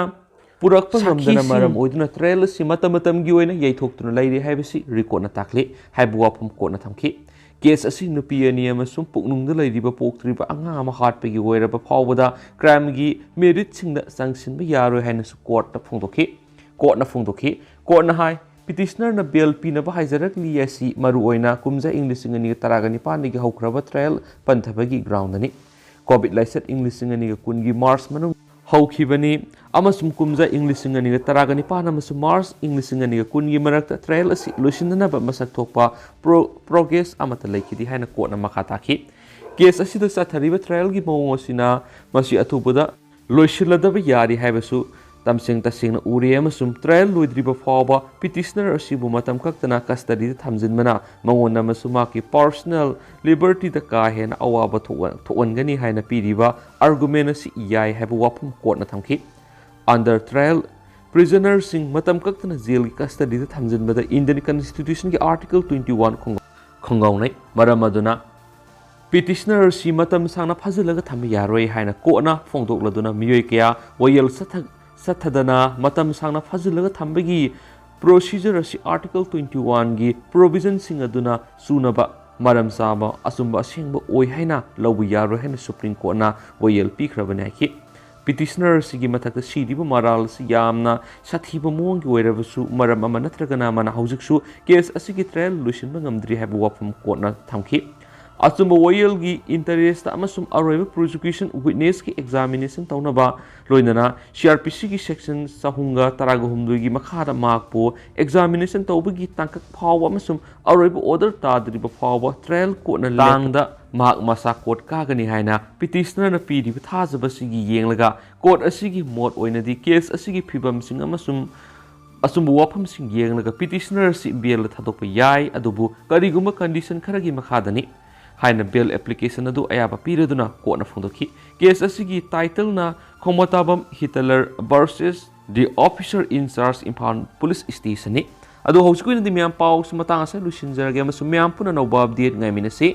ꯄꯨꯔꯛꯄ ꯉꯝꯗꯅ ꯁꯥꯈꯤꯁꯤꯡ ꯃꯔꯝ ꯑꯣꯏꯗꯨꯅ trial ꯑꯁꯤ ꯃꯇꯝ ꯃꯇꯝꯒꯤ ꯑꯣꯏꯅ ꯌꯩꯊꯣꯛꯇꯨꯅ ꯂꯩꯔꯤ ꯍꯥꯏꯕꯁꯤ record ꯅ ꯇꯥꯛꯂꯤ ꯍꯥꯏꯕ ꯋꯥꯐꯝ court ꯅ ꯊꯝꯈꯤ꯫ Case ꯑꯁꯤ ꯅꯨꯄꯤ ꯑꯅꯤ ꯑꯃꯁꯨꯡ ꯄꯨꯛꯅꯨꯡꯗ ꯂꯩꯔꯤꯕ ꯄꯣꯛꯇ꯭ꯔꯤꯕ ꯑꯉꯥꯡ ꯑꯃ ꯍꯥꯠꯄꯒꯤ ꯑꯣꯏꯔꯕ ꯐꯥꯎꯕꯗ crime ꯒꯤ merit ꯁꯤꯡꯗ ꯆꯪꯁꯤꯟꯕ ꯌꯥꯔꯣꯏ ꯍꯥꯏꯅꯁꯨ court ꯇ ꯐꯣꯡꯗꯣꯛꯈꯤ꯫ Court ꯅ ꯐꯣꯡꯗꯣꯛꯈꯤ꯫ Court ꯅ ꯍꯥꯏ, petitioner ꯅ bail ꯄꯤꯅꯕ ꯍꯥꯏꯖꯔꯛꯂꯤ ꯑꯁꯤ ꯃꯔꯨꯑꯣꯏꯅ ꯀꯨꯝꯖꯥ ꯏꯪ ꯂꯤꯁꯤꯡ ꯑꯅꯤꯒ ꯇꯔꯥꯒ ꯅꯤꯄꯥꯟꯗꯒꯤ ꯍꯧꯈ꯭ꯔꯕ trial ꯄꯟꯊꯕꯒꯤ ground ꯅꯤ꯫ COVID ꯂꯥꯏꯆꯠ ꯏꯪ ꯂꯤꯁꯤꯡ ꯑꯅꯤꯒ ꯀꯨꯟꯒꯤ March ꯃꯅꯨꯡ ꯍꯧꯈꯤꯕꯅꯤ ꯑꯃꯁꯨꯡ ꯀꯨꯝꯖꯥ ꯏꯪ ꯂꯤꯁꯤꯡ ꯑꯅꯤꯒ ꯇꯔꯥꯒ ꯅꯤꯄꯥꯟ ꯑꯃꯁꯨꯡ March ꯏꯪ ꯂꯤꯁꯤꯡ ꯑꯅꯤꯒ ꯀꯨꯟꯒꯤ ꯃꯔꯛꯇ trial ꯑꯁꯤ ꯂꯣꯏꯁꯤꯟꯅꯅꯕ ꯃꯁꯛ ꯊꯣꯛꯄ pro-, progress ꯑꯃꯠꯇ ꯂꯩꯈꯤꯗꯦ ꯍꯥꯏꯅ court ꯅ ꯃꯈꯥ ꯇꯥꯈꯤ꯫ Case ꯑꯁꯤꯗ ꯆꯠꯊꯔꯤꯕ trial ꯒꯤ ꯃꯑꯣꯡ ꯑꯁꯤꯅ ꯃꯁꯤ ꯑꯊꯨꯕꯗ ꯂꯣꯏꯁꯤꯜꯂꯗꯕ ꯌꯥꯔꯤ ꯍꯥꯏꯕꯁꯨ ꯇꯝꯁꯦꯡ ꯇꯁꯦꯡꯅ ꯎꯔꯦ ꯑꯃꯁꯨꯡ trial ꯂꯣꯏꯗ꯭ꯔꯤꯕ ꯐꯥꯎꯕ petitioner ꯑꯁꯤꯕꯨ ꯃꯇꯝ ꯀꯛꯇꯅ custody ꯗ ꯊꯝꯖꯤꯟꯕꯅ ꯃꯉꯣꯟꯗ ꯑꯃꯁꯨꯡ ꯃꯍꯥꯛꯀꯤ personal liberty ꯗ ꯀꯥ ꯍꯦꯟꯅ ꯑꯋꯥꯕ ꯊꯣꯛꯍꯟ-, ꯊꯣꯛꯍꯟꯒꯅꯤ ꯍꯥꯏꯅ ꯄꯤꯔꯤꯕ argument ꯑꯁꯤ ꯌꯥꯏ ꯍꯥꯏꯕ ꯋꯥꯐꯝ court ꯅ ꯊꯝꯈꯤ꯫ Under trial, prisoner ꯁꯤꯡ ꯃꯇꯝ ꯀꯛꯇꯅ ꯖꯦꯜꯒꯤ custody ꯗ ꯊꯝꯖꯤꯟꯕꯗ Indian Constitution ꯒꯤ Article twenty one ꯈꯣꯡ-, ꯈꯣꯡꯒꯥꯎꯅꯩ꯫ ꯃꯔꯝ ꯑꯗꯨꯅ, petitioner ꯑꯁꯤ ꯃꯇꯝ ꯁꯥꯡꯅ ꯐꯥꯖꯤꯜꯂꯒ ꯊꯝꯕ ꯌꯥꯔꯣꯏ ꯍꯥꯏꯅ court ꯅ ꯐꯣꯡꯗꯣꯛꯂꯗꯨꯅ ꯃꯤꯑꯣꯏ ꯀꯌꯥ ꯋꯥꯌꯦꯜ ꯆꯠꯊ-, ꯆꯠꯊꯗꯅ ꯃꯇꯝ ꯁꯥꯡꯅ ꯐꯥꯖꯤꯜꯂꯒ ꯊꯝꯕꯒꯤ procedure ꯑꯁꯤ Article twenty one ꯒꯤ provision ꯁꯤꯡ ꯑꯗꯨꯅ ꯆꯨꯅꯕ, ꯃꯔꯝ ꯆꯥꯕ, ꯑꯆꯨꯝꯕ ꯑꯁꯦꯡꯕ ꯑꯣꯏ ꯍꯥꯏꯅ ꯂꯧꯕ ꯌꯥꯔꯣꯏ ꯍꯥꯏꯅ Supreme Court ꯅ ꯋꯥꯌꯦꯜ ꯄꯤꯈ꯭ꯔꯕꯅꯤ ꯍꯥꯏꯈꯤ꯫ ꯄꯤꯇꯤꯁꯅꯔ ꯑꯁꯤꯒꯤ ꯃꯊꯛꯇ ꯁꯤꯔꯤꯕ ꯃꯔꯥꯜ ꯑꯁꯤ ꯌꯥꯝꯅ ꯁꯥꯊꯤꯕ ꯃꯑꯣꯡꯒꯤ ꯑꯣꯏꯔꯕꯁꯨ, ꯃꯔꯝ ꯑꯃ ꯅꯠꯇ꯭ꯔꯒꯅ ꯑꯃꯅ ꯍꯧꯖꯤꯛꯁꯨ ꯀꯦꯁ ꯑꯁꯤꯒꯤ ꯇ꯭ꯔꯥꯌꯦꯜ ꯂꯣꯏꯁꯤꯟꯕ ꯉꯝꯗ꯭ꯔꯤ ꯍꯥꯏꯕ ꯋꯥꯐꯝ ꯀꯣꯔꯠꯅ ꯊꯝꯈꯤ꯫ ꯑꯆꯨꯝꯕ ꯋꯥꯌꯦꯜꯒꯤ ꯏꯟꯇꯔꯦꯁꯇ ꯑꯃꯁꯨꯡ ꯑꯔꯣꯏꯕ ꯄ꯭ꯔꯣꯁꯤꯀ꯭ꯌꯨꯁꯟ ꯋꯤꯠꯅꯦꯁꯀꯤ ꯑꯦꯛꯖꯥꯃꯤꯅꯦꯁꯟ ꯇꯧꯅꯕ, ꯂꯣꯏꯅꯅ ꯁꯤ ꯑꯥꯔ ꯄꯤ ꯁꯤꯒꯤ ꯁꯦꯛꯁꯟ ꯆꯍꯨꯝꯒ ꯇꯔꯥꯒ ꯍꯨꯝꯗꯣꯏꯒꯤ ꯃꯈꯥꯗ ꯃꯍꯥꯛꯄꯨ ꯑꯦꯛꯖꯥꯃꯤꯅꯦꯁꯟ ꯇꯧꯕꯒꯤ ꯇꯥꯡꯀꯛ ꯐꯥꯎꯕ ꯑꯃꯁꯨꯡ ꯑꯔꯣꯏꯕ ꯑꯣꯔꯗꯔ ꯇꯥꯗ꯭ꯔꯤꯕ ꯐꯥꯎꯕ ꯇ꯭ꯔꯥꯌꯦꯜ ꯀꯣꯔꯠꯅ ꯂꯦꯞꯇ ꯃꯍꯥꯛ ꯃꯁꯥ ꯀꯣꯔꯠ ꯀꯥꯒꯅꯤ ꯍꯥꯏꯅ ꯄꯤꯇꯤꯁꯅꯔꯅ ꯄꯤꯔꯤꯕ ꯊꯥꯖꯕꯁꯤꯒꯤ ꯌꯦꯡꯂꯒ, ꯀꯣꯔꯠ ꯑꯁꯤꯒꯤ ꯃꯣꯠ ꯑꯣꯏꯅꯗꯤ ꯀꯦꯁ ꯑꯁꯤꯒꯤ ꯐꯤꯕꯝꯁꯤꯡ ꯑꯃꯁꯨꯡ ꯑꯆꯨꯝꯕ ꯋꯥꯐꯝꯁꯤꯡ ꯌꯦꯡꯂꯒ ꯄꯤꯇꯤꯁꯅꯔ ꯑꯁꯤ ꯕꯦꯜꯗ ꯊꯥꯗꯣꯛꯄ ꯌꯥꯏ, ꯑꯗꯨꯕꯨ ꯀꯔꯤꯒꯨꯝꯕ ꯀꯟꯗꯤꯁꯟ ꯈꯔꯒꯤ ꯃꯈꯥꯗꯅꯤ ꯍꯥꯏꯅ ꯕꯦꯜ ꯑꯦꯄ꯭ꯂꯤꯀꯦꯁꯟ ꯑꯗꯨ ꯑꯌꯥꯕ ꯄꯤꯔꯗꯨꯅ ꯀꯣꯔꯠꯅ ꯐꯣꯡꯗꯣꯛꯈꯤ꯫ ꯀꯦꯁ ꯑꯁꯤꯒꯤ ꯇꯥꯏꯇꯜꯅ ꯈꯣꯡꯃꯣꯇꯥꯕꯝ ꯍꯤꯇꯂꯔ ꯚꯔꯁꯦꯁ ꯗꯤ ꯑꯣꯐꯤꯁꯔ ꯏꯟ ꯆꯥꯔꯖ ꯏꯝꯐꯥꯜ ꯄꯨꯂꯤꯁ ꯁ꯭ꯇꯦꯁꯟꯅꯤ꯫ ꯑꯗꯣ ꯍꯧꯖꯤꯛꯀꯤ ꯑꯣꯏꯅꯗꯤ ꯃꯌꯥꯝ ꯄꯥꯎꯁꯤ ꯃꯇꯥꯡ ꯑꯁꯤꯗ ꯂꯣꯏꯁꯤꯟꯖꯔꯒꯦ ꯑꯃꯁꯨꯡ ꯃꯌꯥꯝ ꯄꯨꯟꯅ ꯑꯅꯧꯕ ꯑꯞꯗꯦꯠ ꯉꯥꯏꯃꯤꯟꯅꯁꯤ꯫